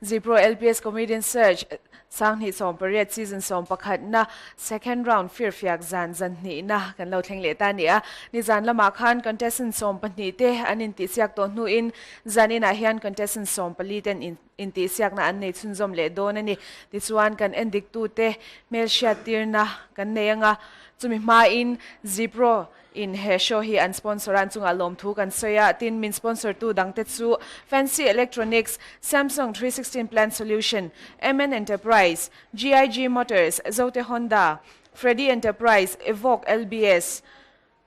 Zipro LPS Comedian Search Sanghnih 18 Season 11 na Second Round firfiak zan zan hnihna kan lo thleng leh ta a ni a. Nizan lamah khan contestant 12 te an intihsiak tawh hnuin zan inah hian contestant 14 ten intihsiakna an nei chhunzawm leh dawn a ni. Tichuan kan endiktute hmelhriattirna kan nei anga chumi hmain Zipro In he show hi an sponsor a, an chungah lawmthu kan sawi a, tin min sponsor tu dangte chu Fancy Electronics, Samsung 316 Plant Solution, MN Enterprise, GIG Motors, Zote Honda, Freddy Enterprise, Evoque LBS,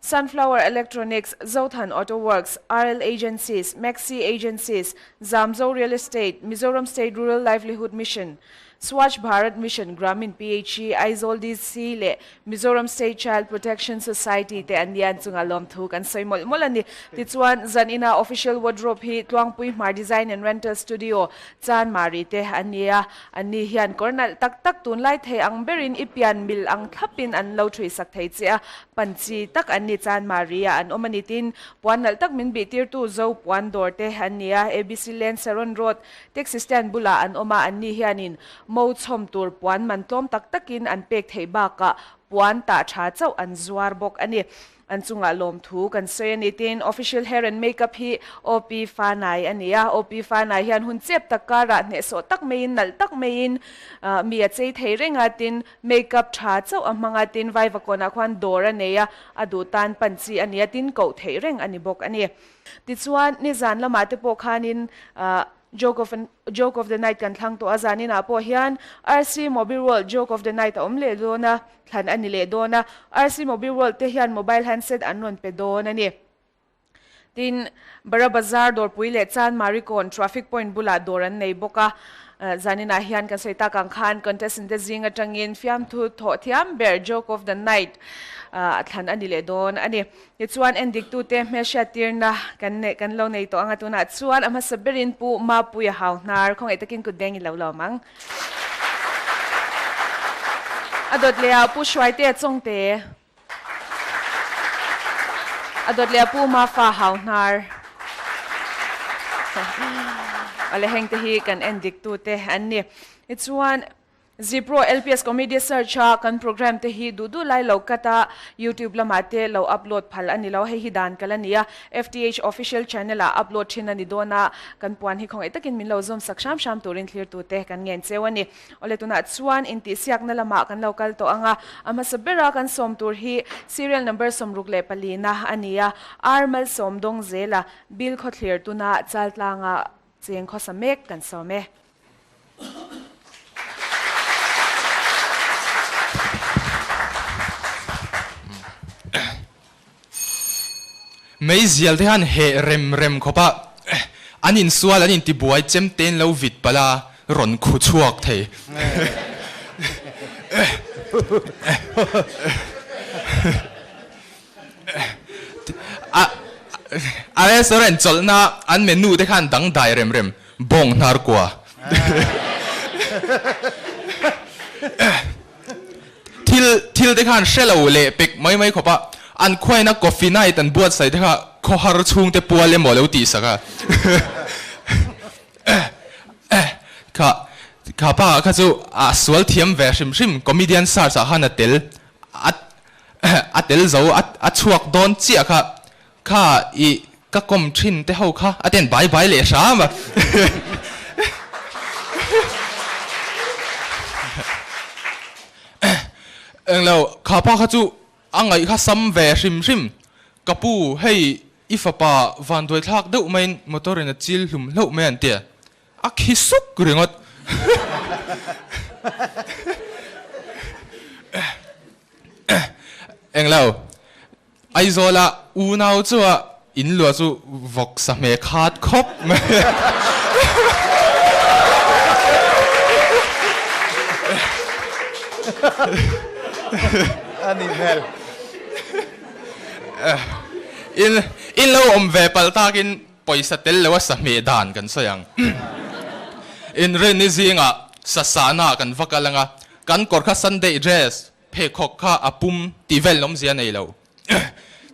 Sunflower Electronics, Zothan Auto Works, RL Agencies, Maxi Agencies, Zamzo Real Estate, Mizoram State Rural Livelihood Mission, Swachh Bharat Mission, Gramin PHE, Aizawl DC leh Mizoram State Child Protection Society te an lian chunga lawmthu kan sawi mawlh mawlh a ni. Tichuan, zanina official wardrobe hi Tluangpui Hmar Design and Rental Studio, Chanmari te an ni a. Anni hian kawr nalh tak tak tunlai thei ang berin i pian mil ang thlapin an lo thuisak thei che a, pan chi tak an ni Chanmari ah an awm a ni. Tin, puan nalh tak min bihtirtu Zo puan dawr te an ni a, ABC Lane, Saron Road, Taxi stand bulah an awm a, anni hianin mo chhawm tur puan man tlawm tak takin an pek theih bakah puan tah tha chauh an zuar bawk a ni. An chungah lawmthu kan sawi a ni. Tin, official hair and makeup hi OP Fanai a ni a, OP Fanai hian hun chep tak karah hnehsawh tak maiin nalh tak maiin mi a chei thei reng a, tin, makeup tha chauh a hmang a, tin, Vaivakawnah khuan dawr a nei a, a duh tan pan chi a ni a, tin, koh theih reng a ni bawk a ni. Tichuan, nizan lamah te pawh khanin Joke of Joke of the Night kan thlang tawh a, zaninah pawh hian RC Mobile World Joke of the Night a awm leh dawn a, thlan a ni leh dawn a, RC Mobile World te hian mobile handset an rawn pe dawn a ni. Tin, Bara Bazar dawrpui leh Chanmari kawn traffic point bulah dawr an nei bawk a, zaninah hian kan sawi tak ang khan contestant te zing atangin fiamthu thawh thiam ber Joke of the Night a thlan a ni leh dawn a ni. Tichuan endiktute hmelhriattirna kan neih kan lo nei tawh ang a, tunah chuan a hmasa berin Pu Mapuia hau hnar khawngaih takin kut beng i lo lawm ang. A dawt leh ah Pu Hruaitea Chawngte, a dawt leh ah Pu Mafa hau hnar. Awle hengte hi kan endiktute an ni. Tichuan. Zipro LPS Comedy Search a kan program te hi duh duh lai lo cut a, YouTube lamah te lo upload phal a ni lo, hei hi dan kal a ni a, FTH Official Channel ah upload thin a ni dawn a, kan puan hi khawngaih takin min lo zawm sak hram hram turin thlirtute kan ngen cheu a ni. Awle tunah chuan intihsiakna lamah kan lo kal tawh ang a, a hmasa bera kan sawm tur hi serial number 64 na a ni a, Ar Malsawm dawng zela Bill Khawthlir tuna Chaltlanga cheng khawsa mek kan sawm e. Meizial te khan heh rem rem khawp a, an insual an intibuai chem ten lo vit palh a, rawn khu chhuak thei. A restaurant chawlhna an menu te khan dangdai rem rem Bawng hnar kua. Thil thil te khan hre lo leh pek mai mai khawp a, an khuaina coffee night an buatsaih te kha khawhar chhungte pual emaw lo tih sak a. Kha kha pa kha chu a sual thiam ve hrim hrim comedian search ah khan a tel a a tel zo a chhuak dawn chiah kha Kha i ka kawm thin te ho kha a ten bai bai leh hram a. Englo, kha pa kha chu a ngaih kha sam ve hrim hrim. Ka pu, hei i fapa vanduai thlak deuh maiin motor in a chil hlum hlauh mai an ti a. A khi suk ringawt. Englo, Aizawla unau chu a in luah chu vawk sa hme khat khawp mai. A nih hmel. In in lo awm ve palh takin pawisa tel lo a sa hmeh dan kan sawi ang. Inrinni zingah sa sahna kan va kal ang a, kan kawr kha Sunday dress Pheikhawk kha a pum tih vel awmzia nei lo.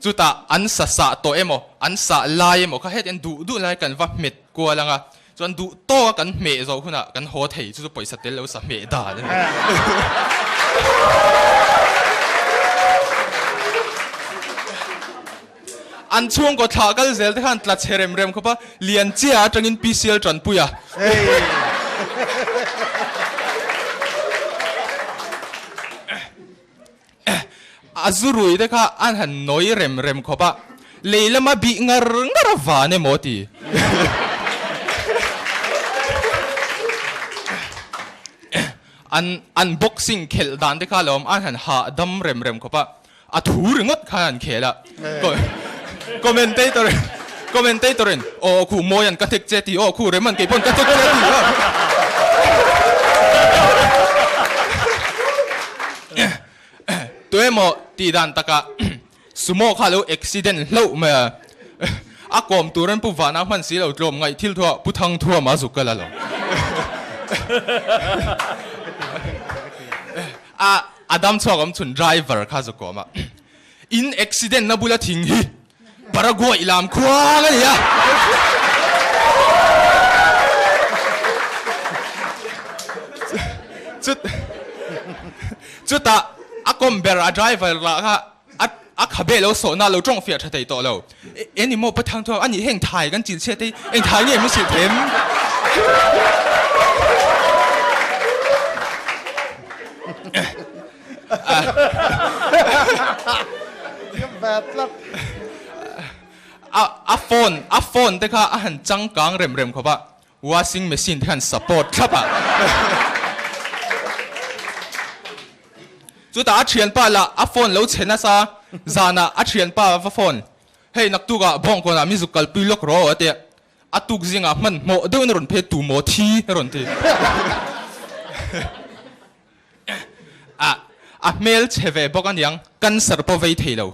Chutah an sa sah tawh emaw, an sah lai emaw kha hetiang duh duh lai kan va hmet kual ang a. Chuan duh tawka kan hmeh zawh hunah kan haw thei chu chu pawisa tel lo sa hmeh dan a ni. An chhungkaw thlah kal zel te khan tla chhe rem rem khawp a, lian chiah atangin PCL tanpui a. A zu rui te kha an han nawi rem rem khawp a, lei lama bih ngar ngar a van emaw ti. An an boxing khelh dan te kha lo awm, an han hahdam rem rem khawp a, a thu ringawt khan an khel a. Commentator commentator in aw khu mawi an ka hnek che ti aw khu rem an keipawn ka hnek che ti a. Tuemaw tih dan takah sumo kha lo accident hlauh mai a, a kawm tur an pu vana hman si lo tlawm ngaih thil thuah Pu Thangthuama zuk ka la lo. A a dam chhuak awm chhun driver kha zuk kawm a, in accident na bula thing hi Paraguay lam khuang a ni a. Chut chutah a kawm ber a driver lah kha a a khabe lo sawhna lo tawng fiah tha thei tawh lo. Eng ni maw Pathang thuam a nih heng thai kan chil chhiat hi eng thai nge min hrilh them? A phone a phone te kha a han changkang rem rem khawp a, washing machine te khan support thlap a. Chutah a thianpa lah a phone lo chhe nasa, zanah a thianpa va phone, hei naktukah bawngkawnah mi zuk kalpui lawk rawh a ti a. A tuk zingah hmanhmawh deuhin a rawn phei tu maw thi a rawn ti. A a hmel chhe ve bawk aniang, cancer pawh vei thei lo.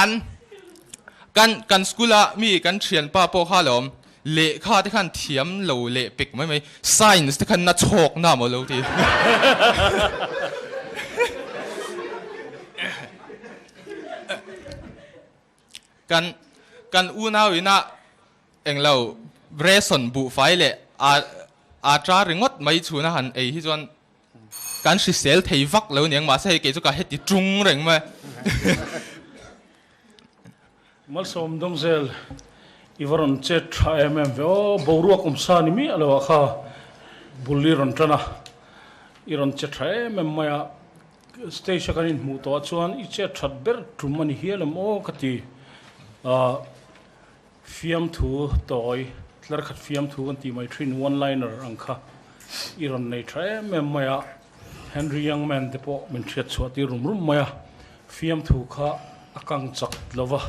An kan kan school a mi kan thianpa pawh kha lo awm, lehkha te khan thiam lo leh pek mai mai, science te khan na chhawk na maw lo ti. Kan kan unau ina Englo, ration buhfai leh a atta ringawt mai chhuna han ei hi chuan kan hrisel thei vak lo niang mahse hei kei chu ka heti tung reng mai. Malsawm Dawngzel, i va rawn chet tha em em ve aw, boruak awm sa ni miah lo ah kha bul i rawn tan a, i rawn che tha em em mai a, stage a kan inhmuh tawh ah chuan i chet that ber tum a ni hial em aw ka ti a. Fiamthu tawi, tlar khat fiamthu kan tih mai thin, one liner ang kha i rawn nei tha em em mai a, Henry Youngman te pawh min hriat chhuah tir rum rum mai a, fiamthu kha a kang chak lo va,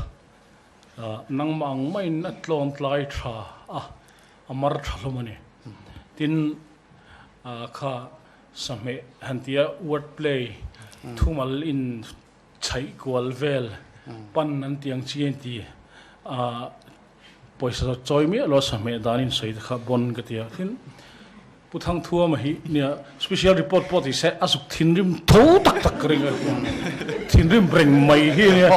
nangmah ang maiin a tlawn tlai tha a, a mar tha hlawm a ni. Tin, kha sahmeh han tia word play thumal in Chhaih kual vel pan an ti ang chi a inti a, pawisa chawi miah lo a sahmeh dan in sawi te kha bon ka ti a, tin Pu Thangthuama hi nia special report pawh ti se a zuk thinrim tho tak tak ka ring a, thinrim reng mai hi ania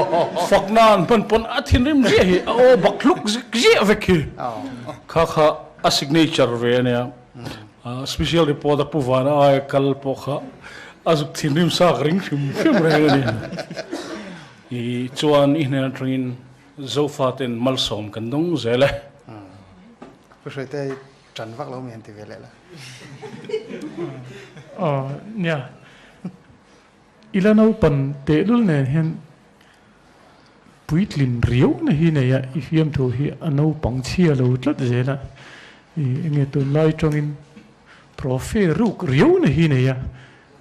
fakna an hman pawn a thinrim ziah hi a aw bak hluk ziah vek hi kha kha a signature ve ania. Special report a pu vana aia kal pawh kha a zuk thinrim sak ring hrim hrim reng a ni. I chuan i hnen atangin Zofa ten malsawm kan dawng zel e. Pu Hruaite i tan vak lo mi han ti ve leh la. Aw nia, i la naupan tehlul nen hian Puitlin riau na hi nei a, i fiamthu hi a naupang chhia lo tlat zel a, i enge tunlai tawngin profe ruk riau na hi nei a,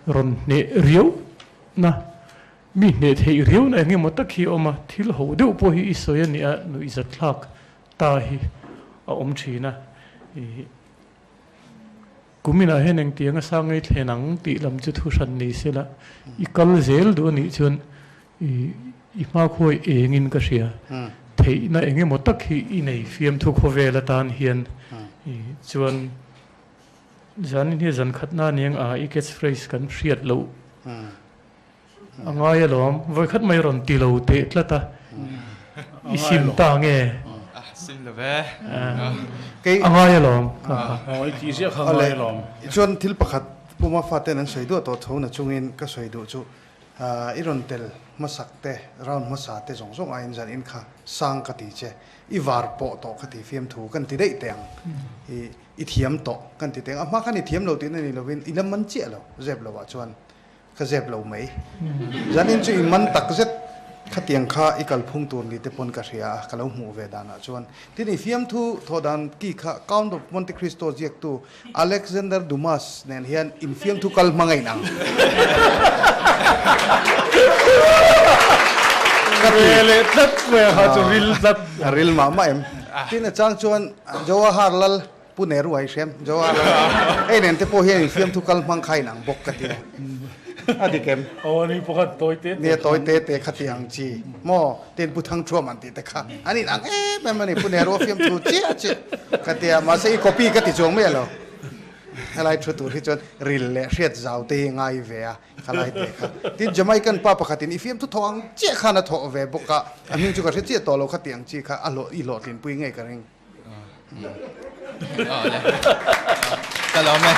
rawn hneh riau na, mi hneh theih riau na eng emaw tak hi a awm a, thil ho deuh pawh hi i sawi a nih a, nuihzatthlak ta hi a awm thin a, i. Kuminah hian engtiang a sang ngei thlen ang tih lam chu thu hran ni se la, i kal zel duh a nih chuan i hmakhuai engin ka hria. Theihna eng emaw tak hi i nei fiamthu khawvel atan hian chuan zanin hi zan khatna a niang a, i catch phrase kan hriat loh a ngai alawm, vawikhat mai rawn ti lo teh tlat a. I sim ta nge? A sim lo ve. A ngai alawm. I tih ziah kha a ngai alawm. Chuan thil pakhat Puma faten an sawi duah tawh tho na chungin ka sawi duh chu i rawn tel hmasak te, round hmasa te zawng zawng aiin zan in kha sang ka ti che, i var pawh tawh ka ti fiamthu kan ti daih teh ang, i i thiam tawh kan ti teh ang. A hma khan i thiam lo tihna ni lovin i la man chiah lo, zep lovah chuan Ka zep lo mai. Zanin chu i man tak zet khatiang kha i kalphung tur ni te pawn ka hria a, ka lo hmuh ve danah chuan. Tin, i fiamthu thawh dan ki kha Count of Monte Cristo ziaktu Alexander Dumas nen hian in fiamthu kal hmang a inang. Ka ti. Ve leh tlat mai a kha chu ril tlat. A ril mah mah em. Tin, a chang chuan Jawahar Lal Pu Nehru a i hrem zo a, hei nen te pawh hian in fiamthu kal hmang kha inang bawk ka ti a, a dik em? Aw ani pakhat tawi te te Nia tawi te te kha ti ang chi maw tin Pu Thangthuam an tih te kha an inang em em a ni, Pu Nehru a fiamthu chiah chiah ka ti a, mahse i copy ka ti chuang miah lo, helai thu tur hi chuan ril leh hriat zau te hi ngai ve a khalai te kha. Tin Jamaican pa pakhatin i fiamthu thawh ang chiah khan a thawh ve bawk a, a hming chu ka hre chiah tawh lo kha ti ang chi kha a hlawh i hlawhtlinpui ngei ka ring. Ka lawm e.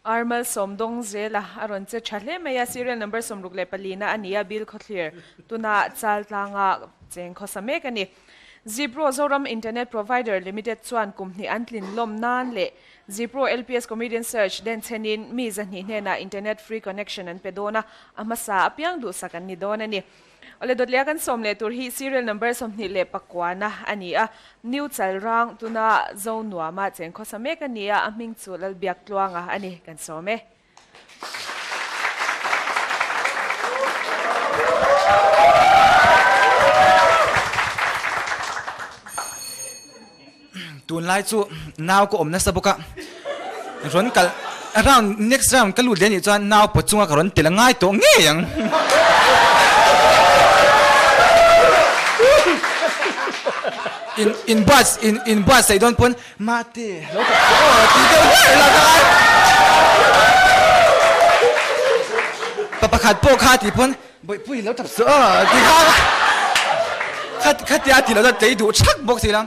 Armal Sawmdawng zela a rawn che tha hle mai a, serial number 64 na a ni a, Bill Khawthlir tuna chal tlanga cheng khawsa mek a ni. Zipro Zoram Internet Provider Limited chuan kum hnih an tlin lawm nan leh Zipro LPS Comedian Search denchhenin mi zahnih hnenah internet free connection an pe dawn a, a hmasa apiang duhsak an ni dawn a ni. Awle dawtliah kan sawm leh tur hi serial number 24 na a ni a, New Chalrang tuna Zo nuama cheng khawsa mek a ni a, a hming chu Lalbiak Tluanga a ni, kan sawm e. Tunlai chu nau ka awm nasa bawk a, rawn kal round next round ka lut leh anih chuan nau pawt chunga ka rawn tel a ngai tawh ngei ang. In in buat in in buatsaih dawn pawn mate lo ka aw ti deuh hlar la ka ngai. Pa pakhat pawh kha tih pawn bawihpui lo tap suh aw ti kha khatia ti lo chuan tlei duh thak bawk si la.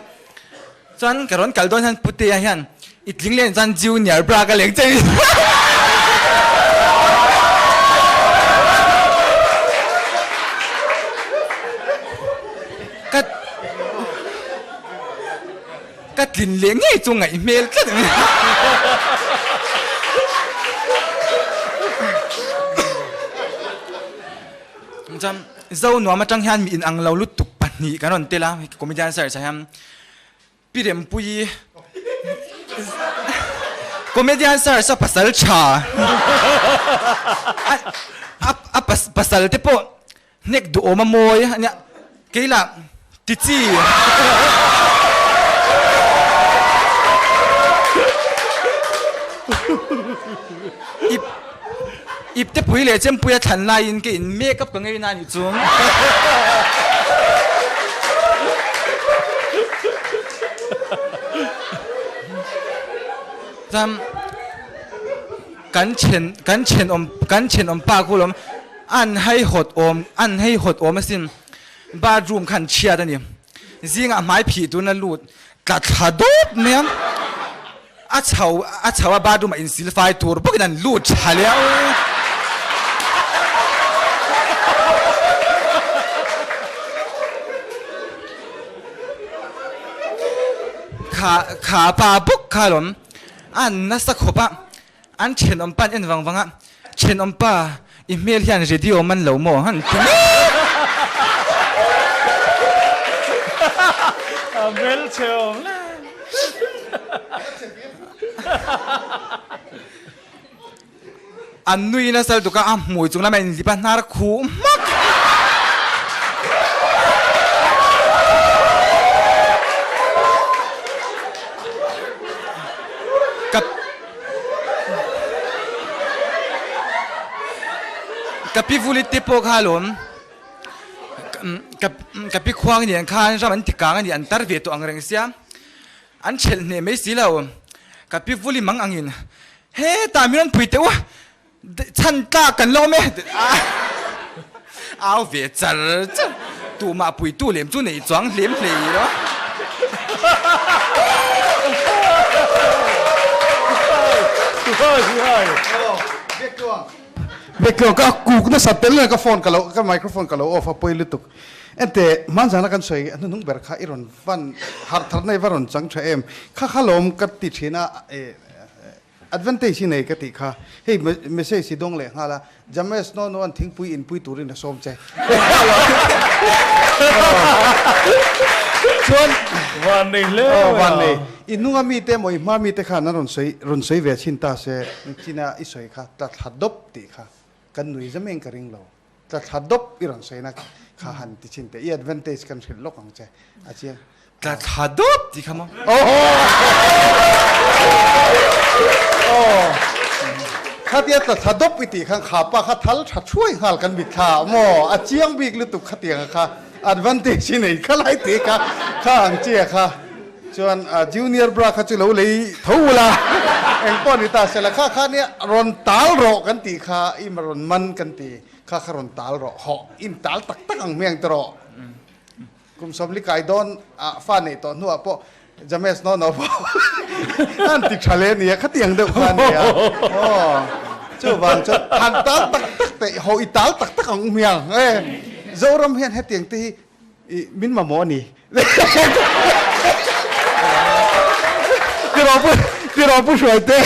Chuan ka rawn kal dawn hian Putea hian i tling leh chuan Junior bra ka leng che ni. Ka ka tlin leh ngei chu ngaih hmel tlat ang. Chuan Zo nuam atang hian mi inang lo lutuk pahnih kan rawn tel a, comedian search ah hian Pi Rempuii comedian search a pasal tha a pasal te pawh hnek duhawm a mawi a nia keilah ti chi. Ip ip te pui leh chempui a thlan laiin ka in make up ka ngei na anih chu. Chuan kan then kan thenawm kan thenawm pa khu lawm an haihawt awm an haihawt awm asin bathroom khan chhiat a ni. Zingah hmai phih tuna lut tla thla dawp mai a. A chho a chho a bathroom ah insil fai tur bawkin an lut tha leh a. Kha kha pa bawk kha alawm a an nasa khawp a an thenawm pa an en vang vang a thenawm pa i hmel hian radio man lo maw han ti mek. A hmelchhe awm hle. An nui nasa lutuk a, a hmui chung lamah inlip a hnar khuh hmak. Ka Ka pi vulit te pawh kha alawm. Ka pi khuang nen khan ram an ti kang a ni, an tar ve tawh ang reng sia. An ṭhelh hneh mai si lo. Ka pi vuli mang angin, Hetah min rawn pui teh u, chhan tlak kan lo awm e. Au ve char char. Tumah puitu lem chu nei chuang hlem hlei lo. Biaktlawng ka kuk nasa tel nge ka phone ka lo ka microphone ka lo off a pawi lutuk. Ente hmanzana kan sawi hnuhnung ber kha i rawn van harh thar na i va rawn chang tha em. Kha kha lawm ka ti thin a Advantage hi nei ka tih kha. Hei message hi dawng leh nghal a, James no no an thingpui inpui turin a sawm che. Chuan Van nei hle mai a. Van nei. I hnunga mite emaw i hma mite khan an rawn sawi rawn sawi ve chhin ta se, china i sawi kha tla thla dawp tih kha kan nui zam eng ka ring lo. Tla thla dawp i rawn sawina kha han ti chhin teh. I advantage kan hrilh lawk ang che. A chiang. Tla thla dawp ti kha maw? Khatia tla thla dawp i tih khan kha pa kha thal tha thuai nghal kan mit thla maw? A chiang bik lutuk khatianga kha advantage i nei kha lai tih kha kha ang chia kha. Chuan junior bra kha chu lo lei tho ula engpawh ni ta sela kha kha nia rawn tal rawh kan tih kha i rawn man kan ti kha kha rawn tal rawh hawh in tal tak tak ang hmeng te rawh kum sawmli kai dawn ah fa neih tawh hnuah pawh James no no pawh an ti tha le nia khatiang deuh kha ania aw chuvang chuan han tal tak tak teh hawh i tal tak tak ang hmiang e Zoram hian hetiang te hi I min mamawh a ni. Tiraw pu tiraw pu hruai te.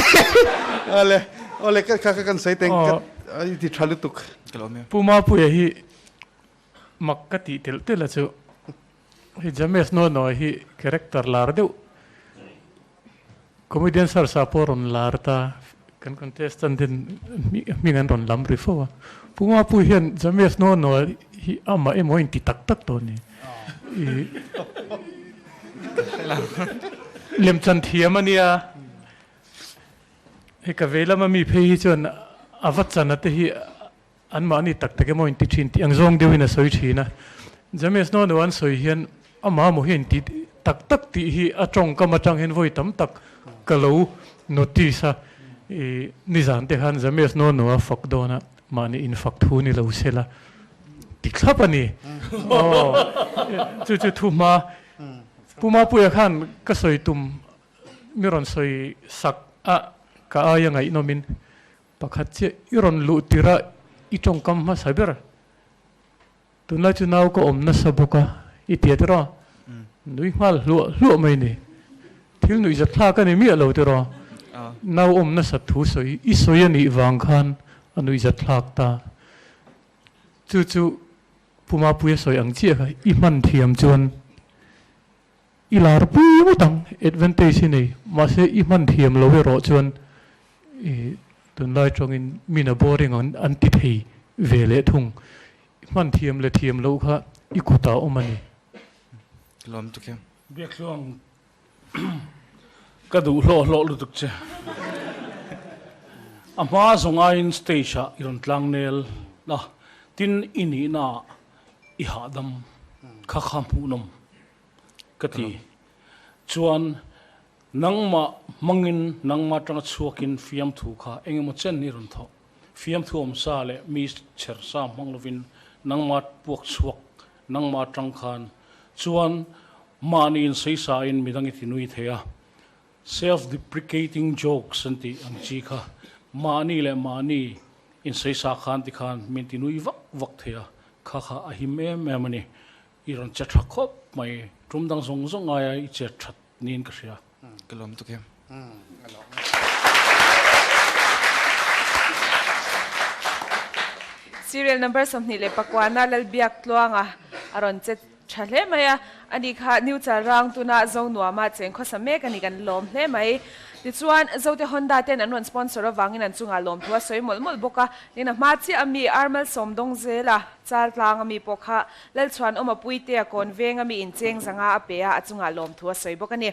Awle awle ka kha kan sawi teng ka i ti tha lutuk. Ka lo awm e. Pu Mapuia hi mak ka tih telh telh a chu. Hei James Nonoa hi character lar deuh comedian sarsa pawh rawn lar ta kan contestant ten hming an rawn lam ri fo a. Pu Mapuia hian James Nonoa hi amah emaw a inti tak tak tawh a ni. Lemchan thiam a nia. Hei ka vei lama mi phei hi chuan a va chan a te hi Anmahni tak tak emaw inti thin tih ang zawng deuhin a sawi thin a. James Nono an sawi hian amah maw hian inti tak tak tih hi a tawngkam atang hian vawi tam tak ka lo notice a. I nizan te khan James Nono a fak dawn a, mahni infak thu ni lo se la ti thlap a ni. Aw, chu chu thu hma Pu Mapuia khan ka sawi tum mi rawn sawi sak a, ka aia ngaihnawmin Pakhat chiah i rawn luh tirh a i tawngkam hmasa ber. Tunlai chu nau ka awm nasa bawk a i ti a tiraw? Nui nghal hluah hluah mai ni. Thil nuih zat thlak a ni miah lo tiraw? Nau awm nasat thu sawi i sawi a nih vang khan a nuih zat thlak ta. Chu chu Pu Mapuia sawi ang chiah kha i hman thiam chuan I lar pui ngawt ang, advantage hi nei, mahse i hman thiam lo erawh chuan i tunlai tawngin min a boring ang an ti thei ve leh thung. I hman thiam leh thiam loh kha i kutah awm a ni. Lawm tuk em. Biakhluang ka duh hlawh hlawh lutuk che. A hma zawng aiin stage ah i rawn tlang nel a, tin i nihna ah i hahdam kha kha hmuhnawm. Ka ti. Chuan nangmah hmangin, nangmah atanga chhuakin fiamthu kha eng emaw chen hi rawn thawh. Fiamthu awmsa leh mi chhersa hmang lovin nangmah puak chhuak, nangmah atang khan chuan mahni insawisain midang i ti nui thei a. Self-deprecating jokes an tih ang chi kha mahni leh mahni insawi khan tikhan min ti nui vak vak thei a, kha kha a him em em a ni. I rawn che tha khawp mai, tum dang zawng zawng ngaia i che that niin ka hria. Ka lawm tuk em. Serial number 24 na Lalbiak Tluanga a rawn che tha hle mai a, ani kha New Chalrang tuna Zonuama cheng khawsa mek a ni kan lawm hle mai. Tichuan, Zote Honda ten an rawn sponsor avangin an chungah lawmthu a sawi mawlh mawlh bawk a, nin a hma chiah ami Armal Sawmdawng zela Chaltlang ami pawh kha Lalchhuanawma Puitea kawn veng ami incheng zanga a pe a, a chungah lawmthu a sawi bawk a ni.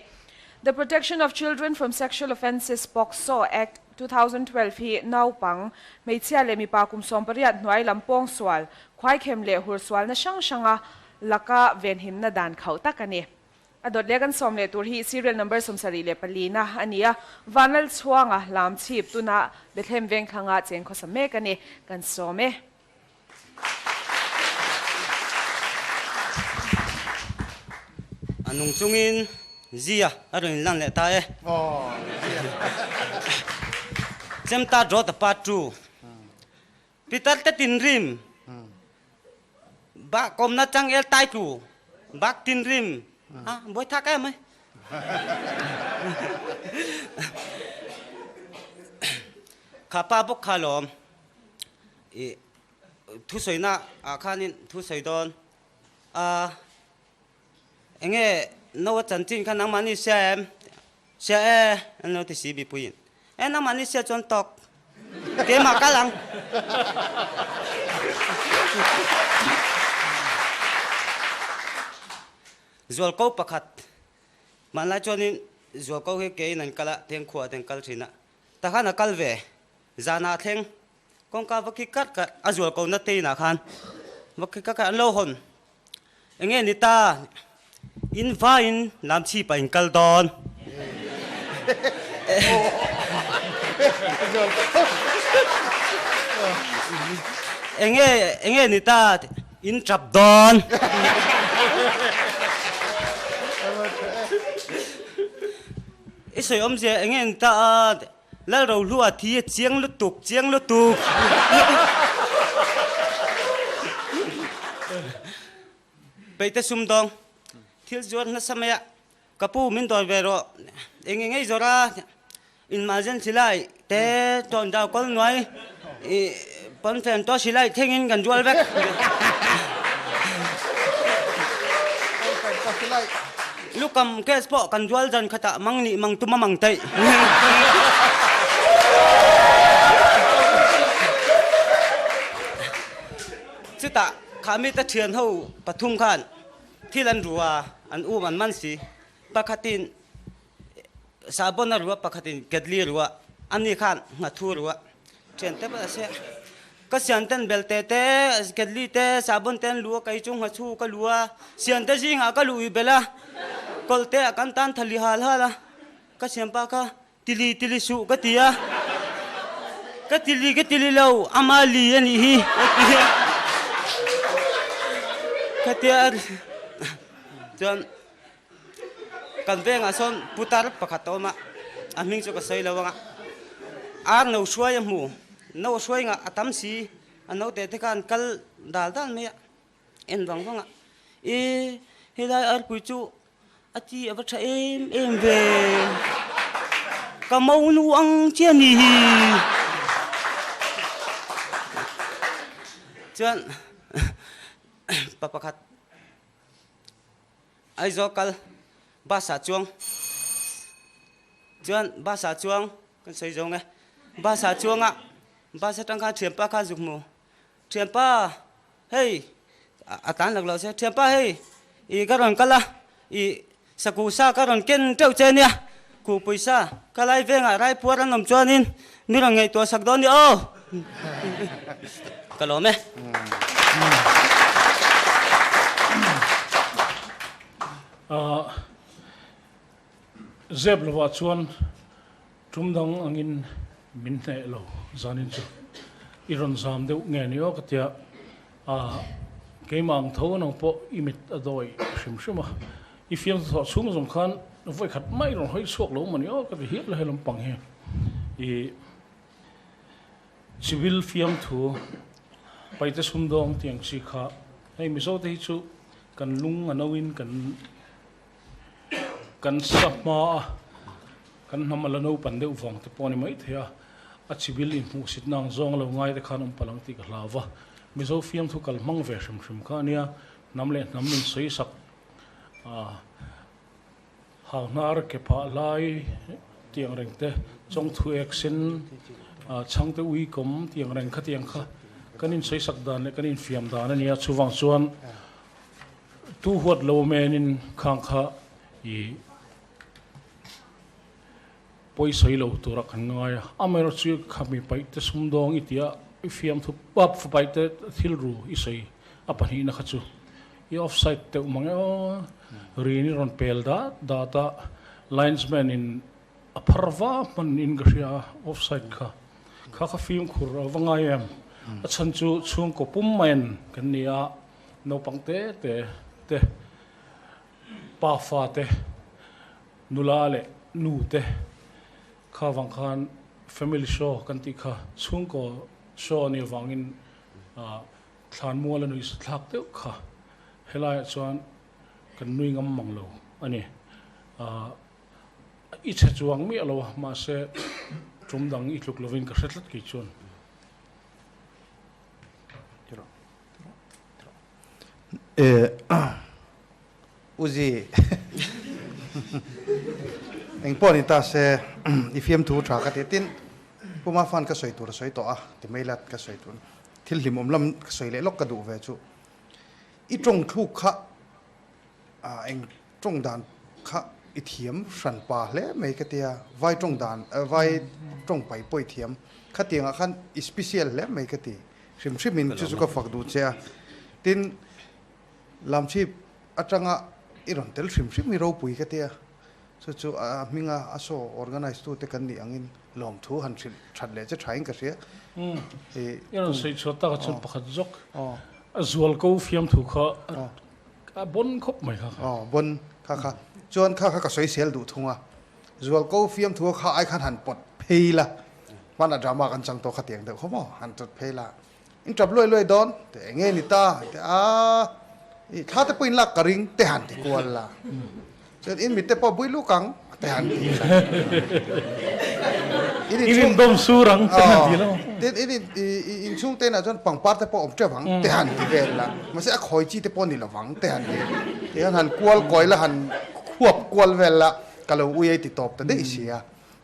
The Protection of Children from Sexual Offences, POCSO, Act, 2012 hi naupang, hmeichhia leh mipa kum 18 hnuai lam pawngsual, khuaikhem leh hursualna hrang hranga laka venhimna dan khauh tak a ni. A dawt leh kan sawm leh tur hi serial number 74 na a ni a, Vanlalchhuanga Lamchhip tuna Bethlehem Vengthlanga cheng khawsa mek a ni. Kan sawm e. nung chungin Zia a rawn inlan leh ta e. Chemta draw the part 2. Pitar te tinrim bak kawmna changel tai tlu bak tinrim a buai thak em ai. Kha pa bawk kha lawm i thusawina ah khanin thusawi dawn a enge no a chanchin kha nangmahni hria em hria e an lo ti si mipuiin e nangmahni hria chuan tawk keimah kal ang zualko pakhat hmanlai chuanin zualko hi keiin an kal a tengkhuah te an kal thin a takhan a kal ve zanah thleng Kawngka va khi karh karh a zual ko na te inah khan va khi karh karh an lo hawn. Enge ni ta in vaiin lam chhip ah in kal dawn. Enge enge ni ta in tap dawn. I sawi awmzia enge ni ta a. Lal Rohlua thi a chiang lutuk, chiang lutuk. Peite sumdawng, thil zuar nasa mai a, ka pu min dawi ve rawh, eng eng ei zawrh a, inmah zen silai te tawn dau kawl nuai, i pawnfen tawh silai thlengin kan zual vek. Lukam case pawh kan zual zan khatah mang nih mang tum a mang taih. Chutah khami te thian ho pathum khan thil an ru a, an um an man si. Pakhatin sahbawn a ru a, pakhatin ketli a ru a, ani khan nghathu a ru a. Thian te pawh a se. Ka sianten belte te, ketli te, sahbawn te an lu a, kei chu nghathu ka lu a, siante zingah ka luh i belh a, kawlhte ah kan tan thali hal hal a, ka siampa kha tili tili suh ka ti a, ka tili ka tili lo, ama li a nih hi ka ti a, ka tia chuan kan vengah sawn putar pakhat a awm a, a hming chu ka sawi lo ang a, ar no hruai a hmu, no hruai ngah a tam si, a naute te khan kal dal dal mai a, en vang vang a, e helai arpui chu a chi a va tha em em ve, ka monu ang chiah a ni hi, chuan pa pakhat. Aizawl kal bus ah chuang chuan bus ah chuang kan sawi zawng e bus ah chuang a bus atang khan thianpa kha zuk hmu thianpa hei a tlan lak lo se thianpa hei ih ka rawn kal a ih sakuh sa ka rawn ken teuh che ania kuh pawisa ka lai vengah raipuar an awm chuanin mi rawn ngaihtuah sak dawn ni aw Ka lawm e. Zep lovah chuan tum dang angin min hneh lo zanin chu i rawn zam deuh nge ni aw ka tia keimah ang tho nang pawh i mit a dawi hrim hrim a i fiam thawh chhung zawng khan vawi khat mai rawn hawi chhuak lo maw ni aw ka ti hial a he lampang hi i Civil fiamthu paite sumdawng tiang chi kha hei Mizo te hi chu kan lung a no in kan kan sa hma a, kan hnam a la naupan deuh vang te pawh a ni mai thei a, a civil inhmuhsit na ang zawng lo ngai te khan awm palh ang tih ka hlau va, Mizo fiamthu kal hmang ve hrim hrim kha a nia, hnam leh hnam in sawi sak a. Hauhnar ke phah lai tiang reng te, chawngthu ek sen, chhangte ui kawm tiang reng kha tiang kha kan insawi sak dan leh kan infiam dan a nia. Chuvang chuan tu huat lo menin khang kha i pawi sawi lo tura kan ngai a. Amaherawhchu khami paih te sumdawng i tia i fiamthu pap paih te thil ru i sawi a pahnihna kha chu I offside deuh mang e aw. Rin i rawn pel dat dat a, linesman in a phar va hman in ka hria a, offside kha. Kha kha fimkhur a va ngai em. A chhan chu chhungkaw pum mai an kan ni a, naupang te te te. Pa fate, nula leh nu te kha vang khan family show kan tih kha chhungkaw show a nih avangin thlanmual a nuih thlak deuh kha helaiah chuan kan nui ngam mang lo a ni. I chhe chuang miah lo a, mahse tum dang i tluk lovin ka hre tlat kei chuan. Uzi eng pawh ni ta se i fiamthu tha ka ti tin Puma fan ka sawi tur a sawi tawh a ti mai lat ka sawi tur thil hlimawm lam ka sawi leh lawk ka duh ve chu i tawng thluk kha eng tawng dan kha i thiam hran pa hle mai ka tia vai tawng dan vai tawng pai pawh i thiam khatiangah khan i special hle mai ka ti hrim hrim in chu chu ka fak duh che a tin Lamchhip atanga i rawn tel hrim hrim hi ropui ka tia, chu chu a hminga a show organise tu te kan nih angin lawmthu han hrilh that leh che thain ka hria. I rawn sawi chhuah takah chuan pakhat zawk a zual ko fiamthu kha a bon khawp mai kha kha. Aw bon kha kha chuan kha kha ka sawi sel duh thung a, zual ko fiamthu kha ai khan han pawt phei la, hmana drama kan chang tawh kha tiang deuh khaw maw han pawt phei la. In tap luai luai dawn te eng nge ni ta ti a, i thla te pawh in lak ka ring te han ti kual la, chuan in mit te pawh bui luk ang te han ti la. In in dawm sur ang te han ti lo. Tin in in in chhung te inah chuan pangpar te pawh awm teuh ang te han ti vel la, mahse a khawi chi te pawh ni lovang te han ti, ti hian han kual kawi la han khuap kual vel la ka lo ui ei ti tawp ta daih sia.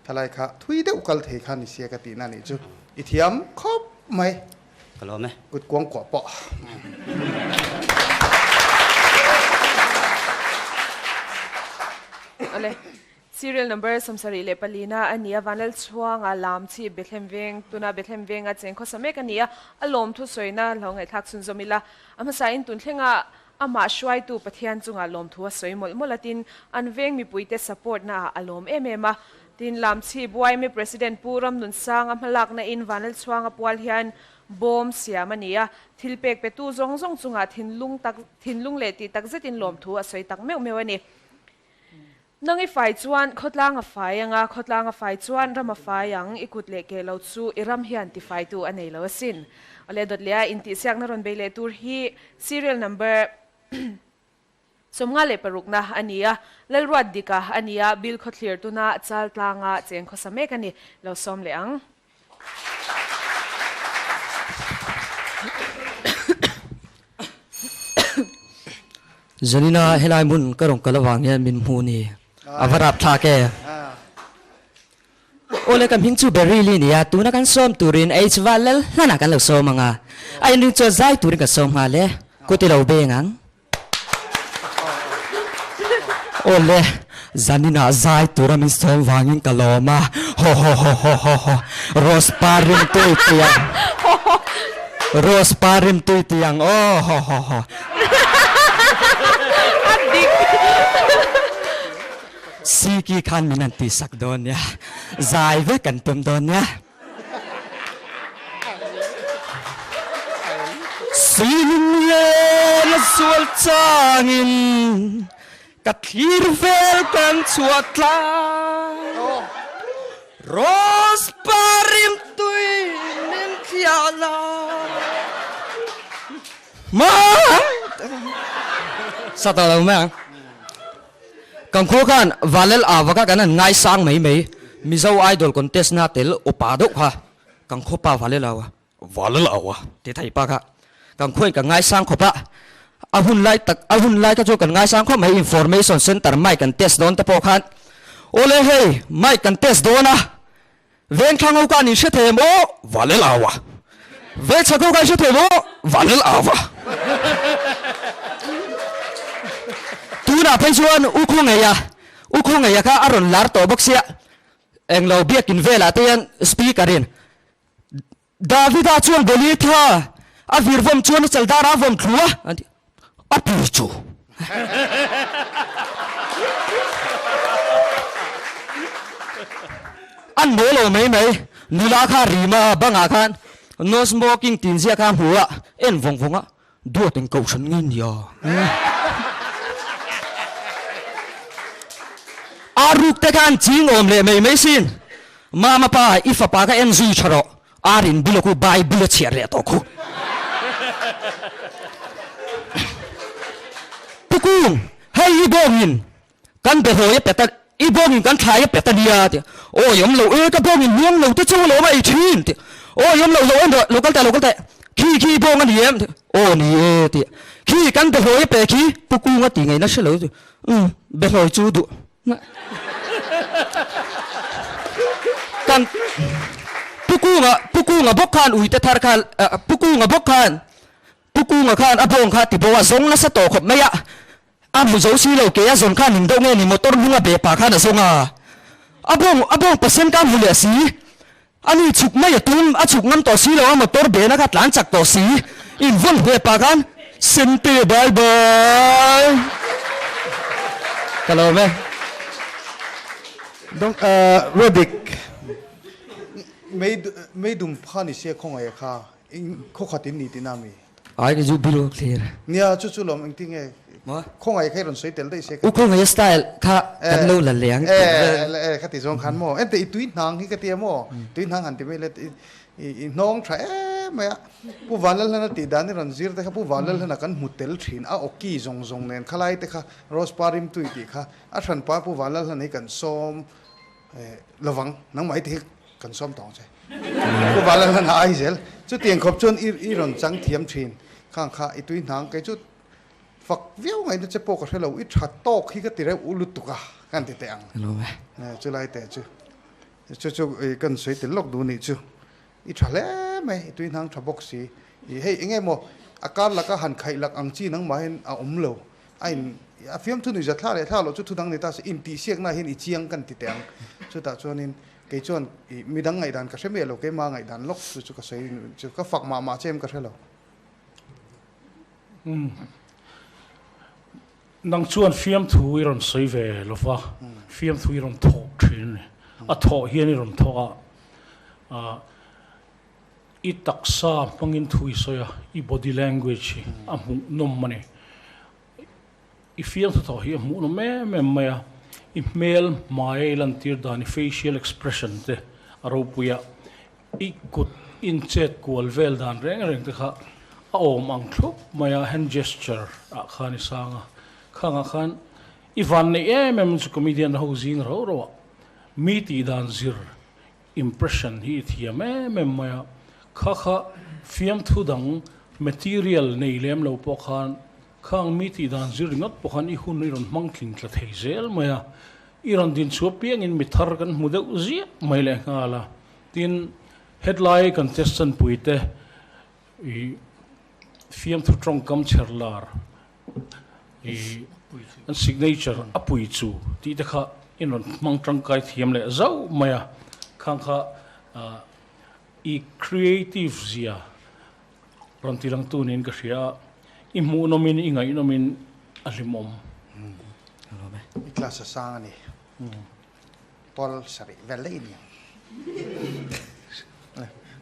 Thalai kha thui deuh kal thei kha ni sia ka tihna nih chu i thiam khawp mai. Ka lawm e. Kut kuang kuah pawh. Awle. Serial number 74 na a ni a, Vanlalchhuanga lam chi Bethlehem veng, tuna Bethlehem venga cheng khawsa mek a ni a, a lawm thusawina lo ngaihthlak chhunzawm ila. A hmasain tun thlenga Amah hruaitu Pathian chungah lawmthu a sawi mawlh mawlh a, tin, an veng mipuite support na ah a lawm em em a. Tin, Lamchhi Buaime President Pu Ramnunsanga hmalakna in Vanlalchhuanga pual hian bawm siam a ni a, thil pek petu zawng zawng chungah thinlung tak thinlung leh tih tak zetin lawmthu a sawi tak meuh meuh a ni. Nang i fai chuan khawtlang a fai ang a, khawtlang a fai chuan ram a fai ang, i kut leh ke lo chu i ram hian tifaitu a nei lo asin. Awle dawt leh a intihsiakna rawn bei leh tur hi serial number 56 na a ni a, Lalruat Dika a ni a, Bill Khawthlir tuna chal tlanga cheng khawsa mek a ni. Lo sawm leh ang. Zanina helai hmun ka rawn kal avang hian min hmuh ni a va rap thlak e. Awle ka hming chu Beryl-i nia tuna kan sawm turin H va lal hlanah kan lo sawm ang a, a inring chuan zai turin ka sawm nghal e, kut i lo beng ang. Awle, zaninah zai tura min sawm vangin ka lawm a, ho ho ho ho ho ho, Rose par rim tui tui ang, Rose par rim tui tui ang aw ho ho ho. Siki khan min han tihsak dawn nia, zai vek kan tum dawn nia. Suilung len a zual changin ka thlir vel kan chhuah tlang Rose par rim tui min thliah la Ma Sa tawh lo mai ang. Kan khaw khan Valel Avaka kan han ngaisang mai mai, Mizo Idol contest na tel upa deuh kha kan khaw pa Valel Aua, Valel Aua ti thei pa kha kan khawiin kan ngaisang khawp a, a hun lai tak a hun lai kha chu kan ngaisang khawp mai Information Center mic kan test dawn te pawh khan awle hei mic kan test dawn a, Vengthlang ho khan in hre thei em aw? Valel Aua. Vengchhak ho khan in hre thei em aw? Valel Aua. Tunah phei chuan U Khawngeia, U Khawngeia kha a rawn lar tawh bawk sia, englo biakin velah te hian speaker in Davida chuan Goliatha a vir vawm chuan a chal dar a vawm thlu a, an ti. A pi chu. An maw lo mai mai, nula kha rima bangah khan no smoking tin zia kha hmu a, en vawng vawng a, duat eng kohhran nge nia. Ar ruk te kha an ching awm leh mai mai sin. Mama pa, i fapa kha en zui tha rawh. Ar in bula khu Bible a chhiar leh tawh khu. Pu Kung, hei i bawngin kan behlawi a pet a, i bawngin kan thlai a pet a nia ti. Awi awm lo e, ka bawngin hmuang lo te chu alawm a ei thin ti. Awi awm lo, lo en rawh, lo kal teh, lo kal teh. Khi khi i bawng a ni em ti. Aw ni e ti. Khi kan behlawi a pe khi Pu Kung a ti ngaihna hre lo ti. Umm, behlawi chu duh. Kan Pu Kunga, Pu Kunga bawk khan uite thar kha, Pu Kunga bawk khan, Pu Kunga khan a bawng kha ti bo a zawng nasa tawh khawp mai a, a hmu zo si lo ke a zawn khan ning deuh nge ni motor hnunga be pah khan a zawng a, a bawng a bawng pasien kha a hmu leh si, a ni chhuk mai a tum, a chhuk ngam tawh si lo a motor bena kha tlan chak tawh si, in vawn hle pah khan Sente bye bye ka lawm e. Dong Rodik mei dum pha ni sia khawngaih kha khaw khat in ni tihna mi? Ai ka zu bill clear. Nia chu chu lawm engtin nge khawngaih kha i rawn sawi tel daih se ka. U khawngaih style kha kan lo la leng. E kha ti zawng khan maw ente i tui hnang hi ka tia maw tui hnang han ti mai le i hnawng tha em mai a Pu Vanlalhlana tih dan i rawn zir te kha Pu Vanlalhlana kan hmu tel thin a awki zawng zawng nen khalai te kha Rose pa rimtui tih kha a hranpa Pu Vanlalhlana hi kan sawm lovang nangmah hi ti hi Kan sawm tawng che. Pu Valalhan a ai zel. Chutiang khawp chuan i i rawn chang thiam thin. Khang kha i tui hnang kei chu fak viau ngaihna che pawh ka hre lo. I tha tawk hi ka ti reuh u lutuk a kan ti teh ang. Chulai teh chu chu chu i kan sawi tel lawk duh nih chu. I tha hle mai i tui hnang tha bawk si. I hei enge maw a kar laka han khaih lak ang chi nangmah hian a awm lo. A in a fiamthu nuihza thla leh thla loh chu thudang ni ta se intihsiakna hian i chiang kan ti teh ang. Chutah chuanin Kei chuan i midang ngaihdan ka hre miah lo, keima ngaihdan lawk chu chu ka sawi chu ka fak mah mah che em ka hre lo. Umm. Nang chuan fiamthu i rawn sawi ve lo va, fiamthu i rawn thawk thin a ni. A thawh hian i rawn thawk a, ah i taksa hmangin thu i sawi a, i body language hi a hmuhnawm a ni. I fiamthu thawh hi a hmuhnawm em em mai a, i hmel hmai lantir dan, i facial expression te a ropui a, i kut inchet kual vel dan reng reng te kha a awm ang thlup mai a, hand gesture ah khan i sang a, khangah khan i van neih em em chu comedian ho zing rauh rauh a, mi tih dan zir impression hi i thiam em em mai a, kha kha fiamthu dang material nei lem lo pawh khan Khang mi tih dan zir ringawt pawh khan i hun i rawn hmang tling tla thei zel mai a, i rawn din chhuah piangin mi thar kan hmu deuh ziah mai leh nghal a. Tin, hetlai contestant puite i fiamthu tawngkam chher lar i an signature a pui chu tih te kha i rawn hmang tangkai thiam leh zauh mai a, khang kha i creative zia Rawn ti langtu niin ka hria a, i hmuhnawmin i ngaihnawmin a hlimawm. I class a sang a ni. Pawl sarih vel daih i ni ang.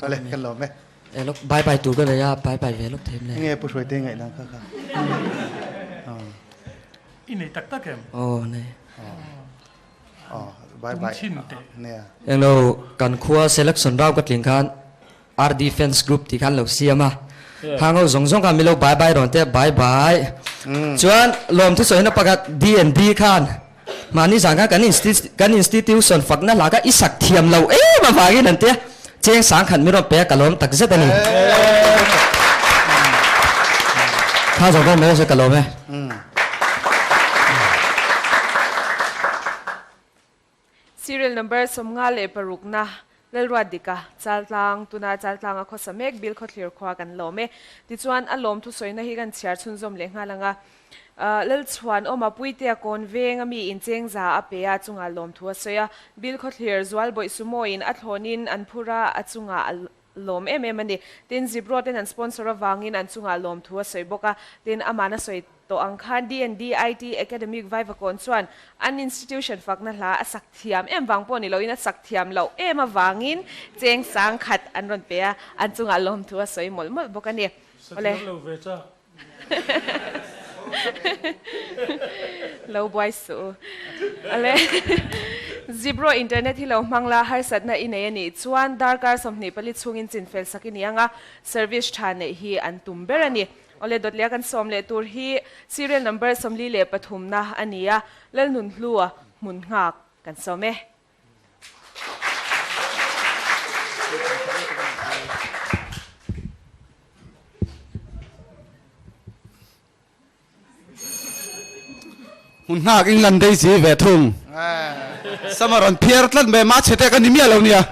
Awle, kan lawm e. E lawk, bye bye tur ka nei a, bye bye ve lawk thei em le? Enge Pu Hruaite ngaihdan kha kha? I nei tak tak em? Aw, nei. Aw, bye bye. Nia. Englo, kan khua selection round ka tling khan RD fans group tih khan lo siam a, khang ho zawng zawng khan min lo bye bye rawn te bye bye. Chuan lawmthu sawina pakhat DND khan mahni zan khan kan kan institution fakna hla kha i sak thiam lo em avangin an tia cheng sang khat min rawn pe a ka lawm tak zet a ni. Kha zawng zawng mai ka lawm e. Serial number 56 na Lalruatdika, Chaltlang, tuna Chaltlanga khawsa mek Bilkhawthlir khua kan lawm e. Tichuan a lawm thusawi-na hi kan chhiar chhunzawm leh nghal ang a. Lalchhuan awma Puitea kawn veng a mi incheng za a pe a chunga lawmthu a sawi a. Bilkhawthlir Zualbawih Sumo-in a thlawnin an phur a, a chunga a lawm em em a ni. Tin, Zipro ten an sponsor avangin an chungah lawmthu a sawi bawk a. Tin, aman a sawi tawh ang khan DNDIT Academic Vaivakawn chuan an institution fakna hla a sak thiam em vang pawh ni loin a sak thiam loh em avangin cheng sang khat an rawn pe a, an chungah lawmthu a sawi mawlh mawlh bawk a ni. Sa thiam lo ve cha. Lo buai suh u. Ale Zibro internet hi lo hmang la harsatna i nei a nih chuan darkar 24 chhungin chinfel sak i ni ang a, service tha neih hi an tum ber a ni. Awle dawtlia kan sawm leh tur hi serial number 43 na a ni a, Lalnunhlua hmun nghak kan sawm e. Hmun nghak England Daisy ve thung. Sama rawn phiar tlat mai ma chhe te ka ni miah lo nia.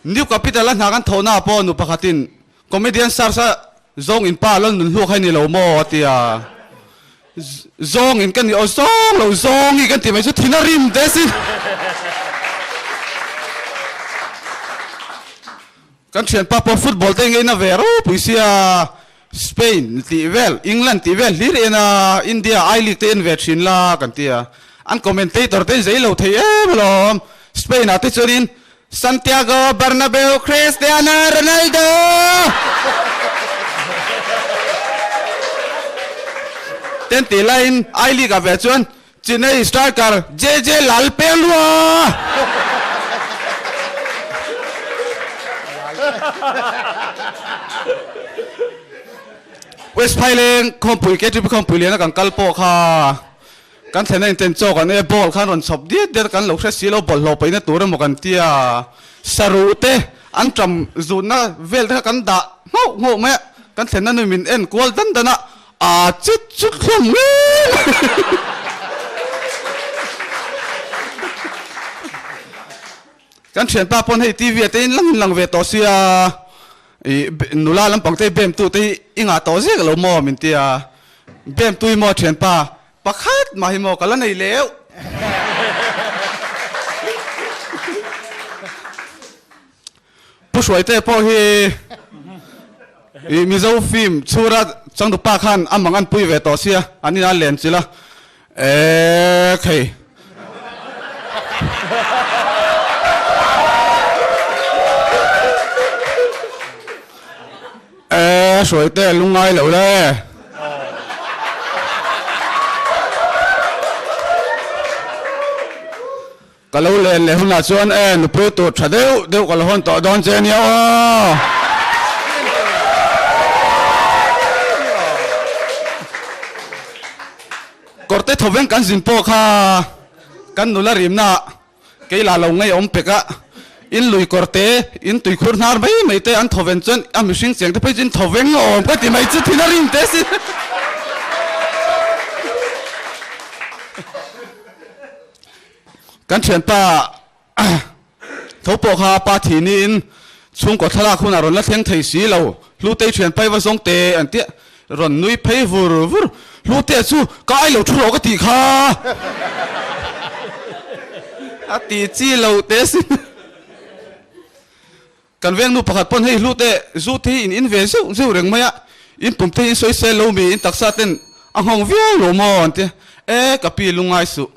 New Capital a hna kan thawhna ah pawh nu pakhatin comedian search a zawng in pa lal nun hluak hai ni lo maw a ti a. Zawng in ka ni aw zawng lo zawng hi kan ti mai chu thin a rim te sin. Kan thianpa pawh football te ngeina ve ropui sia Spain tih vel England tih vel hlir en a India I league te en ve thin la kan ti a an commentator te zei lo thei em alawm Spain ah te chuanin Santiago Bernabeu Cristiano Ronaldo ten tih laiin I league ah ve chuan Chennai striker JJ Lalpelua. West Phaileng khawmpui KTP khawmpui liana kan kal pawh kha kan thlen a inten chawk an e ball khan rawn chhawp diat diat kan lo hre si lo bawlhhlawh paihna tur emaw kan tia saruh te an ṭam zutna vel te kha kan dah nghauh nghauh mai a kan thlenna nu min en kual dan dan a A chut chut hlawm ngei mai. Kan thianpa pawn hei TV ah te in lang in lang ve tawh sia i nula lampang te bem tu te hi i ngah tawh zek lo maw min tia bem tu hi maw thianpa pakhat mah hi maw ka la nei leuh. Pu Hruaite pawh hi i Mizo film chhura changtupa khan a mang an pui ve tawh sia, an inah len chilh a, ek hei. E Hruaite lungngai lo le. Ka lo len leh hunah chuan e nupui tur tha deuh deuh ka lo hawn tawh dawn che nia aw. Kawrte thawveng kan zin pawh kha kan nula rimna ah kei lah lo ngei awm pek a, in lui kawrte in tuikhur hnar mai mai te an thawven chuan a mihring cheng te phei chu in thawveng awm ka ti mai chu thin a rim teh sin. Kan thianpa tho pawh kha pa thi niin chhungkaw thlalak hunah rawn la thleng thei si lo, Hlutei thianpa i va zawng teh an tia, rawn nui phei vur vur, Hlutea chu ka ai lo thu rawh ka tih kha a ti chi lo teh sin. Kan veng nu pakhat pawn hei Hlute zu te hi in in ve zeuh zeuh reng mai a, in pum te hi in sawi sel lo mi, in taksa ten a nghawng viau lo maw an ti a, e ka pi lungngai suh,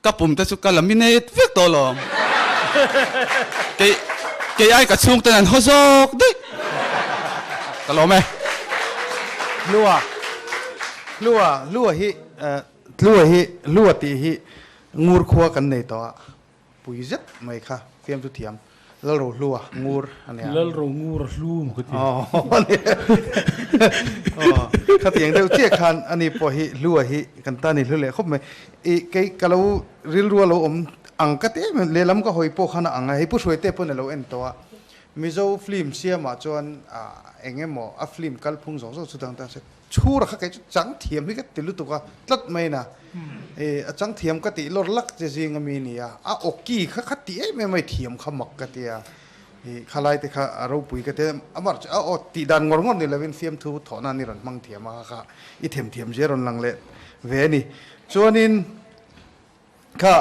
ka pum te chu ka laminate vek tawh lo, kei kei ai ka chhung ten an haw zawk daih ka lawm e. Hlua Hlua Hlua hi Hlua hi Hlua tih hi ngur khua kan nei tawh a. Pui zet mai kha fiam chu thiam. Lalro hlu a ngur a nia. Lalro ngur a hlu maw ka ti. Aw khatiang deuh chiah khan ani pawh hi hlu a hi kan tan i hlu leh khawp mai. I kei ka lo rilru a lo awm ang ka ti em em lehlam ka hawi pawh khan a ang a, hei Pu Hruaite pawn a lo en tawh a. Mizo film siamah chuan eng emaw a film kalphung zawk zawk chu dang ta se. Chhura kha kei chu chang thiam hi ka ti lutuk a, tlat mai na. I a chang thiam ka tih lawr lak che zing ami ni a, a awki kha kha ti em em a i thiam kha mak ka ti a. I khalai te kha a ropui ka ti a, amah chu a aw tih dan ngawr ngawr ni lovin fiamthu thawhna an i rawn hmang thiam a kha kha i them thiam zia rawn lang leh ve a ni. Chuanin kha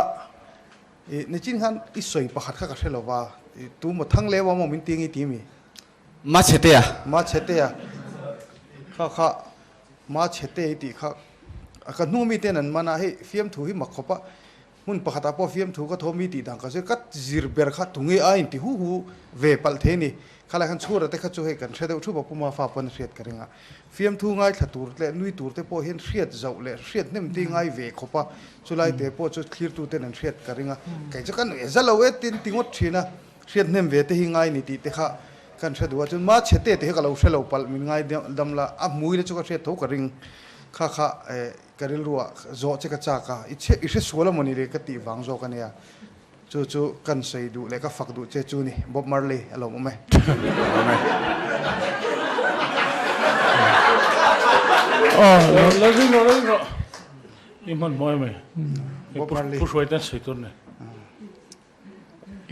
i nichin khan i sawi pakhat kha ka hre lo va, i tu maw thang leu a maw min ti nge i ti mi? Machetea. Machetea. Kha kha Machete i tih kha ka hnu mi ten an man a, hei fiamthu hi mak khawp a. Hmun pakhatah pawh fiamthu ka thaw mi tih dan ka zir ka zir ber kha tunge a inti hu hu ve palh thei a ni. Khalai khan chhura te kha chu hei kan hre deuh thup a, Puma fa pawn a hriat ka ring a. Fiamthu ngaithla tur leh nui tur te pawh hian hriat zauh leh hriat hnem te ngai ve khawp a, chulai te pawh chu thlirtu ten an hriat ka ring a. Kei chu ka nuih za lo e tin ti ngawt thin a, hriat hnem ve te hi ngai ni tih te kha kan hre duh a, chuan ma chhe te te hi ka lo hre lo palh min ngai dam la, a hmui na chu ka hriat tho ka ring kha kha eh ka rilruah zawh che ka chak a, i chhe i hre sual a mawni le ka tih vang zawk a nia. Chu chu kan sawi duh leh ka fak duh che chu ni, Bob Marley a lawm awm e. La ring rawh, la ring rawh. I hman hmawh em ei. Bob Marley. Pu Hruai ten sawi tur ni.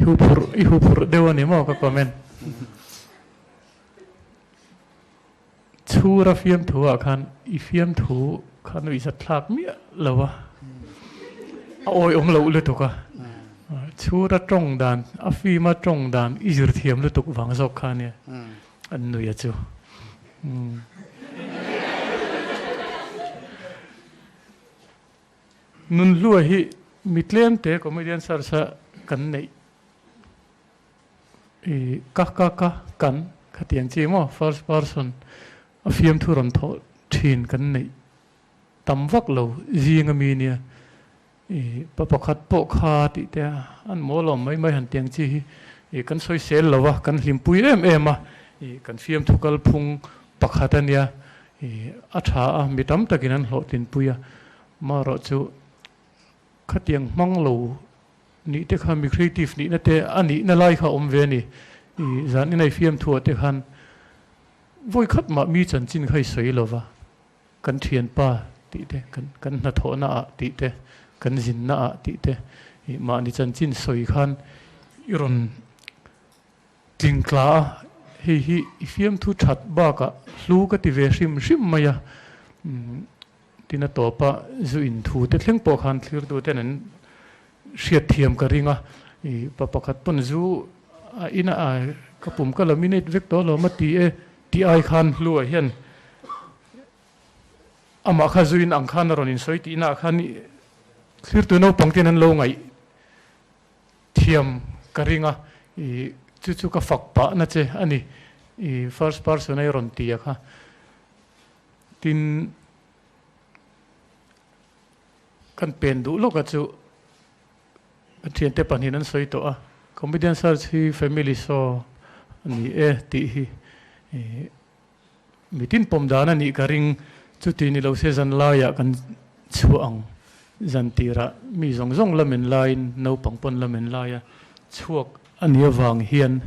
I hu phurh, i hu phurh deuh a ni maw ka comment. Chhura fiamthu ah khan i fiamthu kha nuih zat thlak miah lo a, a awihawm loh lutuk a. Chhura tawng dan, a fima tawng dan i zir thiam lutuk vang zawk kha ania an nuih a chu. Nunhlua hi mi tlemte comedian search a kan neih. I ka ka ka kan khatiang chi maw first person a fiamthu rawn thawh thin kan neih tam vak lo zing ami nia i pa pakhat pawh kha tih te an mawl awm mai mai han tiang chi hi i kan sawi sel lo a kan hlimpui em em a i kan fiamthu kalphung pakhat ania i a tha a mi tam takin an hlawhtlinpui a marawh chu khatiang hmang lo Nih te kha mi creative nihna te a nihna lai kha a awm ve a ni. I zan inei fiamthu ah te khan vawi khat mah mi chanchin kha i sawi lo va, kan thianpa tih te, kan kan hnathawhna ah tih te, kan zinna ah tih te, i mahni chanchin sawi khan i rawn tling tla a, hei hi i fiamthu that bakah hlu ka ti ve hrim hrim mai a. Tin a tawp a, zu in thu te thleng pawh khan thlirtu ten an hriat thiam ka ring a, i pa pakhat pawn zu a in a, ka pum ka laminate vek tawh alawm a ti e tih ai khan hlua hian amah kha zu in ang khan a rawn insawi tihna ah khan thlirtu naupang ten an lo ngaih thiam ka ring a, i chu chu ka fak pah na che a ni, i first person a i rawn ti a kha. Tin, kan pen duh lawka chu kan thiante pahnihin an sawi tawh a, Comedian Search hi family show a ni e tih hi mitin pawm dan a nih ka ring. Chuti ni lo se zan laiah kan chhuah ang, zan tirah mi zawng zawng lamen laiin naupang pawn lamen laia chhuak a nih avang hian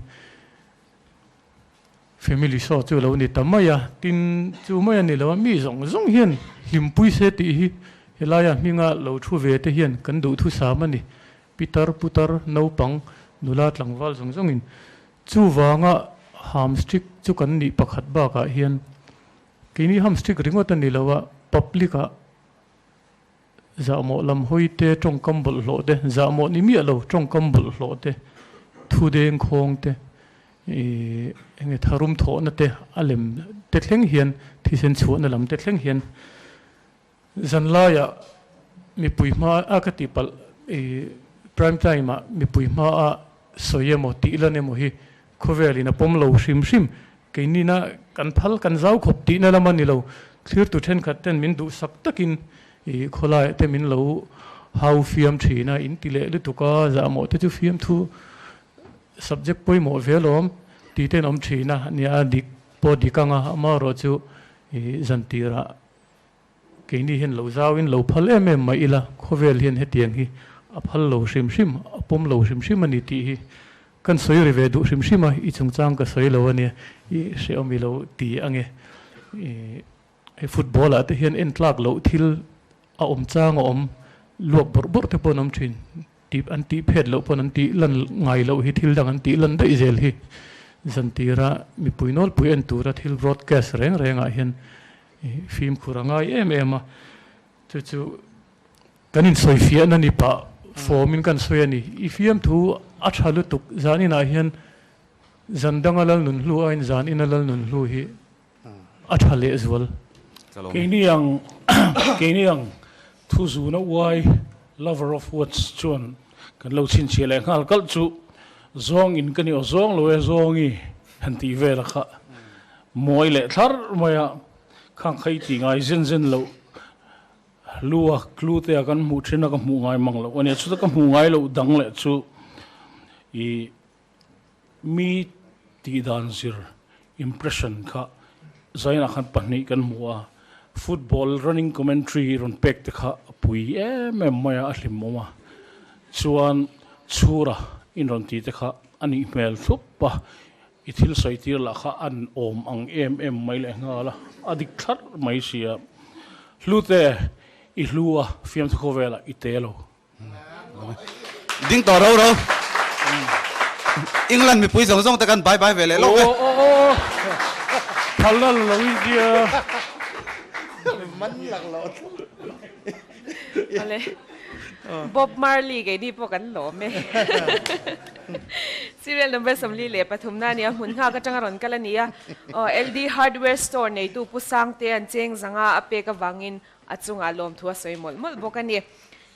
Family show chu lo ni ta mai a, tin chu mai a ni lo a, mi zawng zawng hian hlimpui se tih hi helaia hminga lo thu ve te hian kan duhthusam a ni. Pitar, putar, naupang, nula tlangval zawng zawngin chuvanga hamstrick chu kan nih pakhat bakah hian keini hamstrick ringawt a ni lo a, public ah Zahmawh lam hawi te, tawngkam bawlhhlawh te, zahmawh ni miah lo tawngkam bawlhhlawh te, thu deng khawng te, ih enge tharum thawhna te a lem te thleng hian thisen chhuahna lam te thleng hian zanlaiah mipui hma a ka tih palh ih prime time ah mipui hma a sawi emaw tih lan emaw hi khawvelin a pawm lo hrim hrim Keinina kan phal kan zau khawp tihna lam a ni lo. Thlirtu thenkhat ten min duhsak takin i khawlaiah te min lo hau fiam thin a, in ti leh lutuk a, zahmawh te chu fiamthu subject pawimawh ve alawm tih ten awm thin a, nia dik pawh dik anga amaherawh chu i zantirah Keini hian lo zauin lo phal em em mai ila, khawvel hian hetiang hi a phal lo hrim hrim, a pawm lo hrim hrim a ni tih hi kan sawi ri ve duh hrim hrim a, i chungchang ka sawi lo a nia, i hrehawm i lo ti ang e. I hei football ah te hian en tlak loh thil a awm chang a awm, luak bawrh bawrh te pawh an awm thin, tih an tih phet loh pawn an tih lan ngai loh hi thil dang an tih lan daih zel hi zantira mipui nawlpui en tura thil broadcast reng reng ah hian Fimkhur a ngai em em a, chu chu kan insawi fiahna ni pah form in kan sawi a ni. I fiamthu a tha lutuk zan inah hian zan danga lal nun hlu aiin zan ina lal nun hlu hi a tha lehzual. Keini ang keini ang thu zuna uai. Lover of Words chuan kan lo chhinchhiah leh nghal kalh chu zawng in ka ni aw zawng lo e zawngi han tih vel a kha mawi leh thlar mai a, khang kha i tih ngai zen zen loh lu a clue te a kan hmuh thin a ka hmuh ngai mang loh a nia chuta ka hmuh ngai loh dang leh chu i mi tih dan zir impression kha zainah khan pahnih kan hmu a football running commentary rawn pek te kha a pui em em mai a a hlimawm a chuan chhura in rawn tih te kha a nih hmel thlup a i thil sawi tir lah kha an awm ang em em mai leh nghal a a dik thlarh mai si a hlute i hlu a fiamthu khawvelah i te lo. Ding tawh ro ro. England mipui zawng zawng te kan bye bye ve leh lawk e. Aw aw aw phalna la lo India. Man lak loh. Awle. Bob Marley keini pawh kan lawm e. Serial number 43 na ania hmun nghak atanga rawn kal a ni a. Aw LD Hardware Store neitu Pu Sangte an cheng zanga a pek avangin a chungah lawmthu a sawi mawlh mawlh bawk a ni.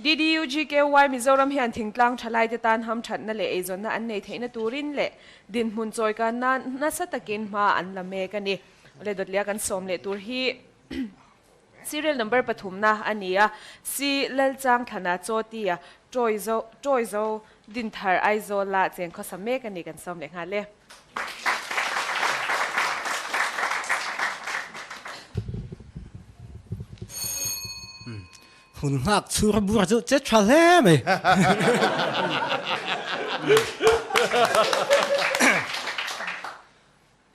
DDUGKY Mizoram hian thingtlang thalaite tan hamthatna leh eizawnna an nei theihna turin leh dinhmun chawikanna nasa takin hma an la mek a ni. Awle dawtlia kan sawm leh tur hi serial number pathumna a ni a, Si Lalchang Thlana Chawtia Tawizo Tawizo Dinthar Aizawla cheng khawsa mek a ni kan sawm leh nghal e. Hun nghak chhur bur chu che tha hle mai.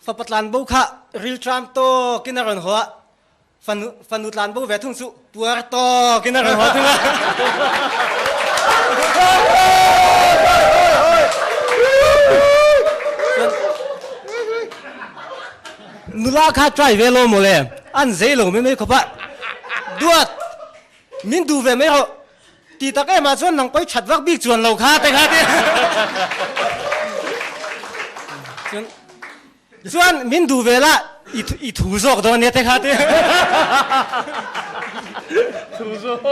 Fapa tlan bo kha ril tram tawkin a rawn haw a, fanu fanu tlan bo ve thung chu puar tawkin a rawn haw thung a. Nula kha try ve lo mawle, an zei lo mai mai khawp a, Duat, min duh ve mai rawh, ti tak em ah chuan nang pawi that vak bik chuan lo kha te kha ti. Chuan chuan min duh ve la i i thu zawk dawn nia te kha ti. Thu zawk.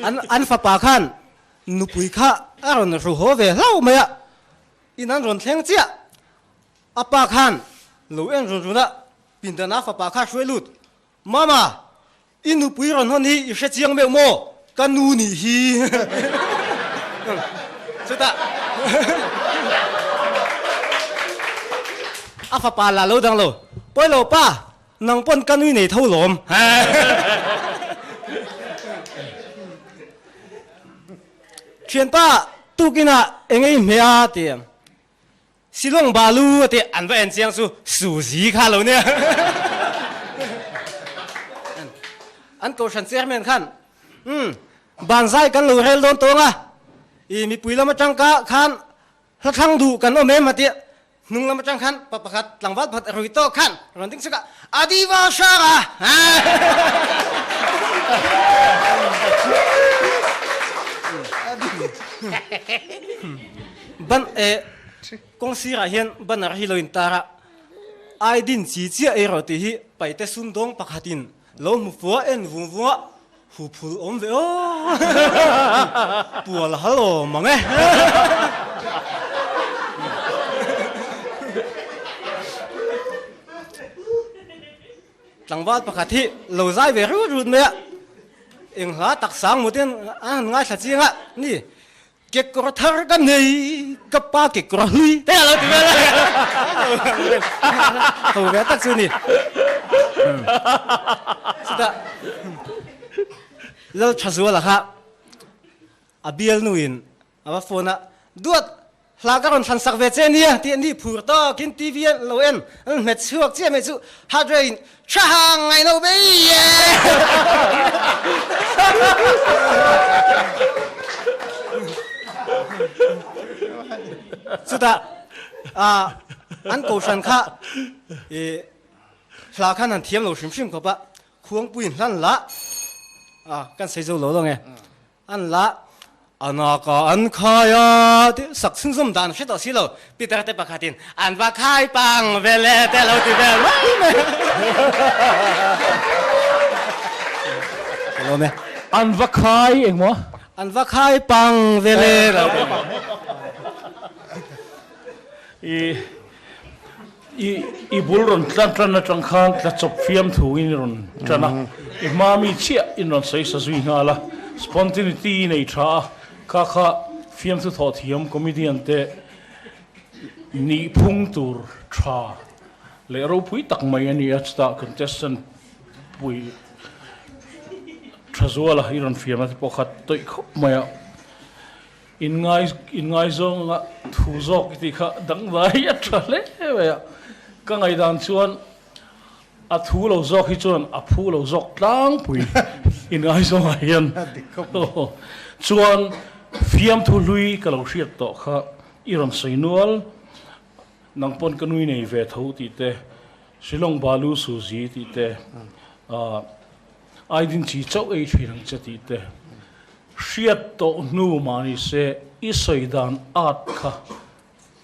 An an fapa khan nupui kha a rawn hru haw ve hlauh mai a. In an rawn thleng chiah. A pa khan lo en run run a, Pindana fapa kha hruai lut. Mama, i nupui rawn hawn hi i hre chiang meuh maw? Ka nu nih hi. Chutah a fapa lah lo dang lo, Pawi lo pa, nang pawn ka nui nei tho lawm. Thianpa tukinah eng ei hmeh a ti a, Shillong balu a ti an va en chiang chu Suzy kha lo nia. An kohhran chairman khan umm banzai kan lo rel dawn tawng a, i mipui lam atang ka khan hla thlang duh kan awm em a ti a, hnung lam atang khan pa pakhat tlangval pakhat a rui tawk khan rawn ding chuk a, Adiva Hranga! Ban e kawng sirah hian banner hi lo intar a, ai din chi chiah ei rawh tih hi paite sumdawng pakhatin lo hmu fua en vung vung a, hu phul awm ve aw pual hal awm ang e. Tlangval pakhat hi lo zai ve rut rut mai a, eng hla tak sang mut in a han ngaithla chiang a ni. Kekawr thar ka nei, ka pa kekawr hlui te a lo ti vel a. Ho ve tak chu ni. Chutah Lal Thazuala kha a bialnu in a va phone a, Duat, hla ka rawn thlan sak ve che nia tih a ni phur tawkin TV a lo en, an hmet chhuak chiah mai chu heart rate in tha hang ngaih lo bei e. Chutah an kohhran kha hla khan han thiam lo hrim hrim khawp a, khuangpuiin hlan lah kan sawi zo lo lo nge. An la a naka an khai a tih sak chhunzawm dan hre tawh si lo. Peter te pakhatin an va khai pang ve le te lo ti vel mai mai. Ka lawm e. An va khai engmaw? An va khai pang ve le. I i i bul rawn tlan tan atang khan tla chawp fiam thu in i rawn tan a, i hma mi chiah in rawn sawi sa zui nghal a, spontaneity i nei tha a, kha kha fiamthu thawh thiam comedian te nihphung tur tha leh ropui tak mai a ni a, chutah contestant pui tha zuala i rawn fiam a te pawh kha tawih khawp mai a. Inngai inngaizawng a thu zawk i tih kha dangdai a tha hle mai a, ka ngaihdan chuan a thu lo zawk hi chuan a phu lo zawk tlangpui inngaizawng ah hian chuan fiamthu hlui ka lo hriat tawh kha i rawn sawi nual nang pawn ka nui nei ve tho tih te Shillong balu suzi tih te aidin chi chauh ei thin ang che tih te. Hriat tawh hnu mah ni se i sawi dan at kha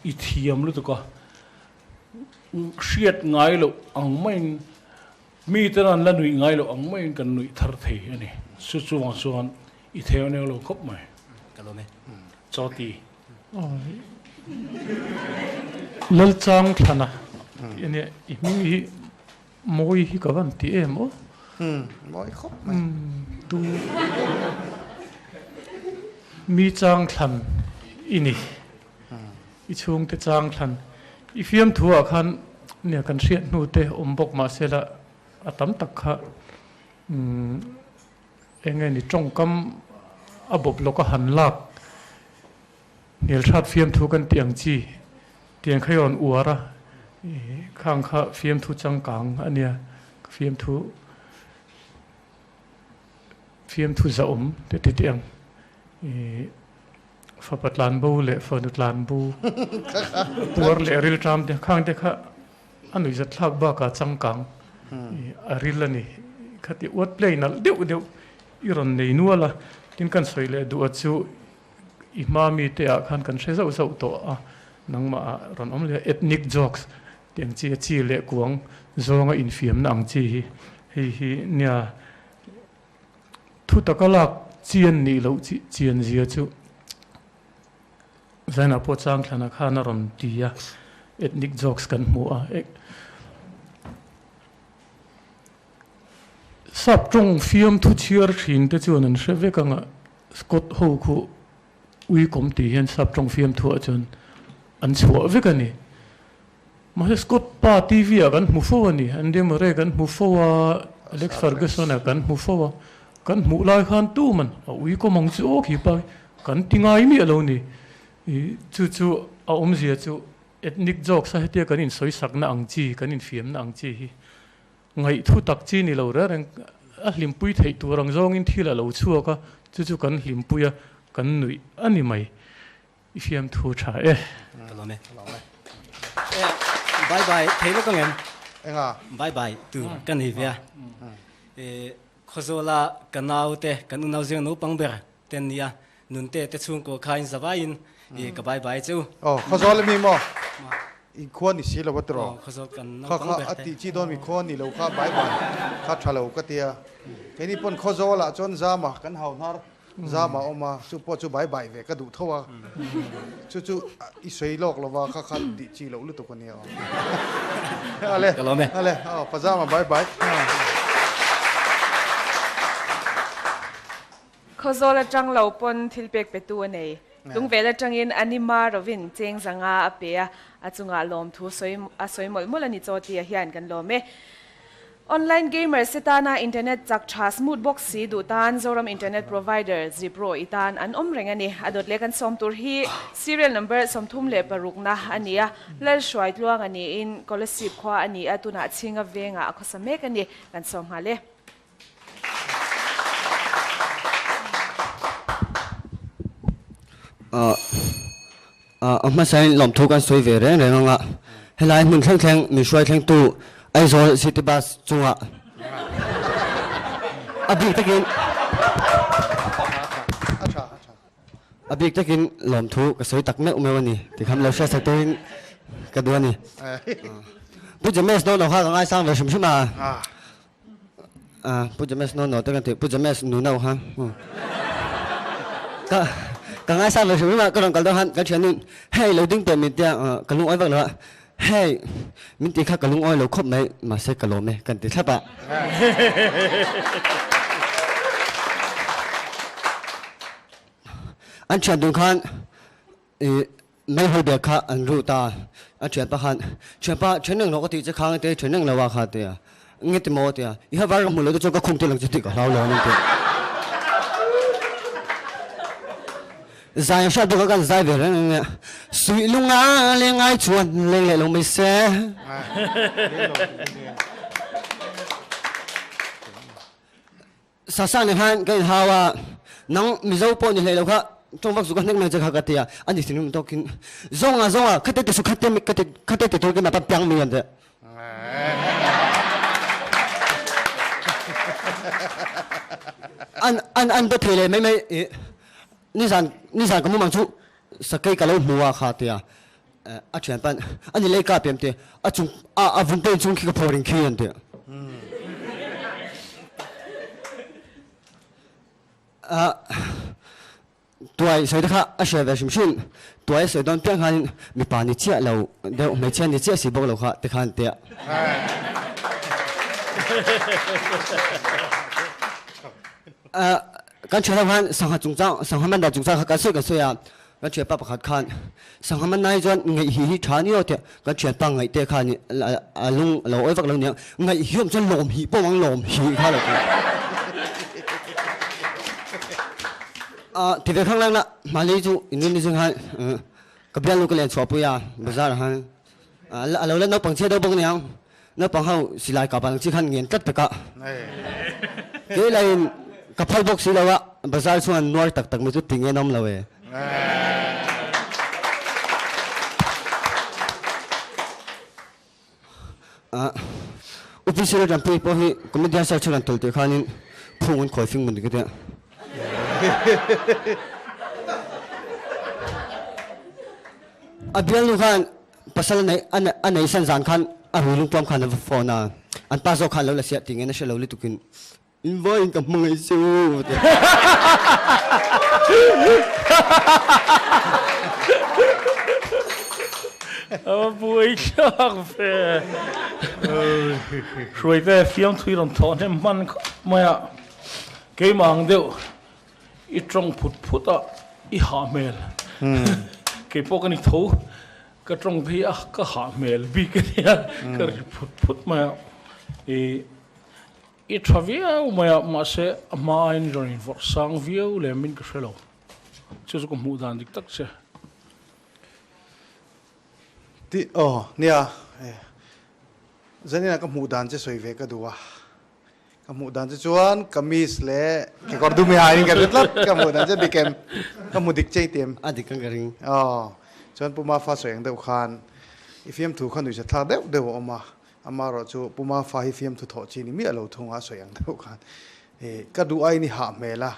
i thiam lutuk a, hriat ngai loh ang maiin mite an la nuih ngai loh ang maiin kan nuih thar thei a ni. Chu chuvang chuan i theu neu lo khawp mai. Ka lawm e. Chaw ti. Lalchang thlana tih a nia, i hming hi Mawi hi ka van ti em aw. Umm mawi khawp mai. Umm tu mi chang thlan i ni. I chhungte chang thlan. I fiamthu ah khan nia kan hriat hnu te awm bawk mahsela a tam tak kha umm eng nge ni tawngkam a bawp lawk a han lak Hnialhrat fiamthu kan tih ang chi tiang kha i rawn uar a, khang kha fiamthu changkang a nia, ka fiamthu fiamthu zahawm te ti teh ang, fapa tlanbo leh fanu tlanbo puar leh rilṭam te khang te kha a nuihzat thlak bakah changkang a ril a ni, khati uat play nalh deuh deuh i rawn nei nual a, tin kan sawi leh duh a chu. I hma mite ah khan kan hre zauh zauh tawh a, nangmah ah rawn awm leh a, ethnic jokes tih ang chi a chi leh kuang zawnga infiamna ang chi hi hei hi nia thu taka lak chian nih loh chi chian zia chu Zainah pawh Changthlana khan a rawn ti a, ethnic jokes kan hmu a. Sap tawng fiamthu chhiar thin te chuan an hre vek ang a, Scott ho khu uikawm tih hian sap tawng fiamthuah chuan an chhuah vek a ni. Mahse Scott pa TV ah kan hmu fo a ni, Andy Murray kan hmu fo a, Alex Ferguson ah kan hmu fo a, kan hmuh lai khan tuman a uikawm ang chu aw khi pa kan ti ngai miah lo ni. Chu chu a awmzia chu ethnic jokes a hetia kan insawisakna ang chi, kan infiamna ang chi hi Ngaihthu tak chi ni lo reng reng, a hlimpui theih tur ang zawngin thil a lo chhuak a, chu chu kan hlimpui a, kan nuih a ni mai. I fiamthu tha e. Ka lawm e. Bye bye thei lawk ang em? Enga? Bye bye tur ka nei ve a. Khawzawla ka naute, kan unau zing naupang ber te an nia, Nunte te chhungkaw kha in zavaiin i ka bye bye che u. Aw, Khawzawl ami maw? I khua ni si lo a tiraw? Aw, Khawzawl kan naupang ber te. Kha kha a tih chi dawn mi khua ni lo kha bye bye kha tha lo ka tia. Keini pawn Khawzawl ah chuan Zama kan hau hnar Zama a awm a, chu pawh chu bye bye ve ka duh tho a. Chu chu i sawi lawk lo va kha kha tih chi loh lutuk a nia aw. Ale, Ka lawm e. ale, aw pa Zama bye bye. Khawzawl atang lo pawn thil pek petu a nei. Lungvel atangin Anima rovin cheng zanga a pe a, a chungah lawmthu sawi a sawi mawlh mawlh a ni chaw tia hian kan lawm e. Online gamers te tana internet chak tha smooth bawk si duh tan Zoram internet provider Zipro i tan an awm reng a ni. A dawt leh kan sawm tur hi serial number 36 na a ni a, Lalhruaitluang a niin Kolasib khua a ni a, tunah Chhinga vengah a khawsa mek a ni. Kan sawm nghal e. A hmasain lawmthu kan sawi ve reng reng anga helai hmun thleng thleng min hruai thlengtu Aizawl City Bus chungah a bik takin a bik takin lawmthu ka sawi tak meuh meuh a ni tikhan lo hriat sak turin ka duh a ni. Pu James Nono kha ka ngaisang ve hrim hrim a. Pu James no no te kan ti Pu James nu no kha ka ka ngaisang ve hrim hrim a ka rawn kal deuh khan kan thian in hei lo ding teh min tia ka lungawi vak lo a hei min ti kha ka lungawi lo khawp mai mahse ka lawm e kan ti thlap a. An thian dun khan i meihawl bag kha an ru ta a thianpa khan thianpa then reng lo ka tih che khang te then reng lo a kha tia nge ti maw tia i havar ka hmu lo te chuan ka khung te lang chu tih ka hlau lo an ti zai a hriat bawk a kan zai ve reng reng a suih lunga leng ai chuan leng leh lo mai se Sasa nen khan ka inhau a, nang Mizo pawh ni hlei lo kha tawng vak zuk a hnek mai che kha ka ti a, a ni thinrim tawkin zawnga zawnga khate te su khate mi khate khate te tur ke ma pa piang mi an ti. An an an dawt thei leh mai mai i nizan nizan ka mumang chu sakei ka lo hmu a kha ti a, a thian pan a ni lei ka piam ti a chung a a vun te chung khi ka phawr in khi an ti a tuai sawi te kha a hre ve hrim hrim tuai a sawi dawn piang khan mipa ni chiah lo deuh hmeichhia ni chiah si bawk lo kha ti khan tia a kan thian ho khan sangha chungchang sangha man dan chungchang kha kan sawi kan sawi a Kan thianpa pakhat khan sangha man nai chuan ngaih hi hi tha ni aw tiah kan thianpa ngaih te khan a lung a lo awi vak lo nia ngaih hi awm chuan lawm hi pawh ang lawm hi kha lo ti a ti ve khang lang la hmali chu inrin ni zing han ka bialnu ka len chhuah pui a bazar ah han a lo la naupang chhia deuh bawk niang naupang ho silai kap ang chi khan ngen tlat pek a kei lahin ka phal bawk si lo a bazar chuan nuar tak tak mai chu ti ngen awm lo e. Officer Rampui pawh hi comedian search an tel tih khanin phung an khawi fing mun ka tia. A bialnu khan Pasal a nei san zan khan a rui lungpuam khan a va phone a, an pa zawk khan lo la siah ti ngen a hre lo lutukin in vawiin ka hmangaih che u a ti. A va buai thlak ve. Hruaite fiamthui rawn thawh hnem hman khawp mai a, keimah ang deuh I tawng phut phut a, i hah hmel. Kei pawh ka ni tho, ka tawng phei a, ka hah hmel bik a nia, ka ri phut phut mai a. I i tha viau mai a, mahse a hma aiin rawn invawrh sang viau lem in ka hre lo. Chu chu ka hmuh dan dik tak che. Ti aw nia, zanin ah ka hmuh dan che sawi ve ka duh a. Ka hmuh dan che chuan kamis leh kekawr dum hi hain ka ri tlat ka hmuh dan che dik em? Ka hmu dik chei ti em? A dik ang ka ring. Aw, chuan Pu Mafa sawi ang deuh khan i fiamthu kha nuihza thlak deuh deuh a awm a, amaherawh chu Pu Mafa hi fiamthu thawh chi ni miah lo thung a sawi ang deuh khan i ka duh aiin i hah hmel a,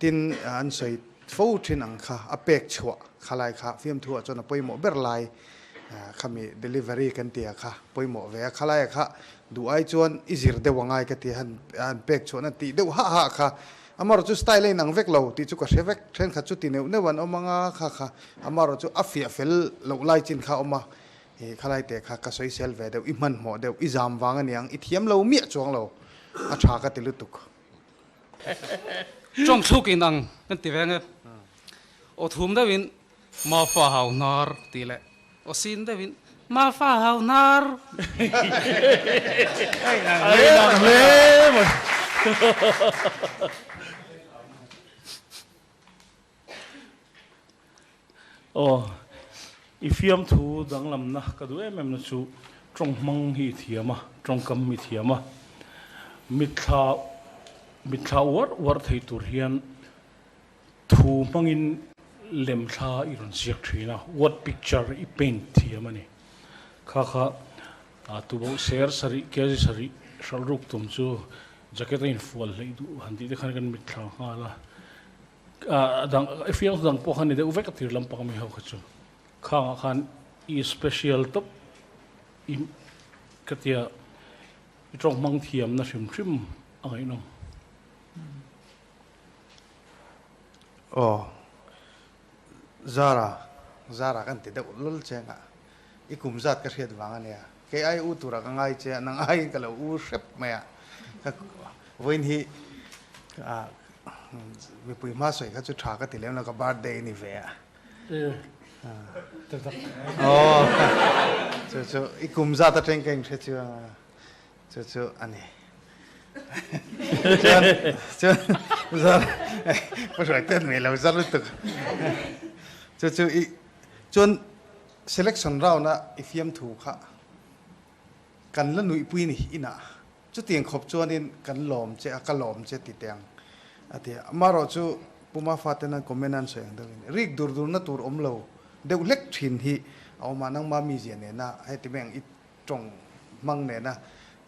tin an sawi fo thin ang kha a pek chhuah kha lai kha fiamthu ah chuan a pawimawh ber lai Khami delivery kan tia kha pawimawh ve a, khalaia kha duh ai chuan i zir deuh angai ka ti han han pek chhuahna tih deuh hah hah kha amarawh chu style a inang vek lo tih chu ka hre vek, thenkhat chu ti neuh neuh an awm anga kha kha amarawh chu a fiah fel loh lai chin kha a awm a, ih khalai te kha ka sawisel ve deuh, i hmanhmawh deuh, i zam vang aniang, i thiam lo miah chuang lo a tha ka ti lutuk. Tawng thluk inang kan ti ve ange, aw thum deuhin Mafa hau hnar tih leh aw sin deuhin Mafa hau hnar. A inang hle mai. Aw, i fiamthu danglamna ka duh em em na chu tawng hmang hi i thiam a, tawngkam i thiam a, mitthla mitthla uar uar thei tur hian Thu hmangin lemthla i rawn ziak thin a, word picture i paint thiam a ni. Kha kha tuboh ser sarih, kg sarih hralh ruk tum chu jacket a infual hleih duh han tih te khan kan mitthla nghal a. A dang, i fiang dang pawh kha ni deuh vek a tir lampang ami ho kha chu. Khangah khan i special tawp i ka tia i tawng hmang thiamna hrim hrim. A ngaihnawm. Aw. Zara, Zara kan ti deuh lul che nga. I kum zat ka hriat vang a nia. Kei ai u turah ka ngai che a, nang aiin ka lo u hrep mai a. Ka vawiin hi mipui hma sawi kha chu tha ka ti lem lo, ka birthday a ni ve a. Aw, chu chu i kum zat atang ka inhre chiang a, chu chu a ni. Chuan, chuan zar, ka hruai tet mai lo zar lutuk. Chu chu i, chuan selection round a i fiamthu kha kan la nuihpui ni inah. Chutiang khawp chuanin kan lawm che a, ka lawm che ti teh ang a ti a. Amaherawh chu Pu Mafa ten an comment a an sawi ang deuhin rik dur durna tur awm lo deuh hlek thin hi a awm a, nangma mizia nena heti mai ang i tawng hmang nena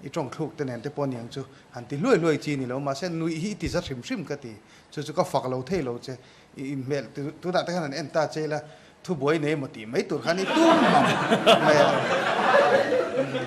i tawng thluk te nen te pawh aniang chu han ti hluai hluai chi ni lo mahse nuih hi i ti za hrim hrim ka ti. Chu chu ka fak lo thei lo che i inhmelh tunah te khan han en ta che ila Thubuai nei emaw tih mai tur khan i tum mang mai a,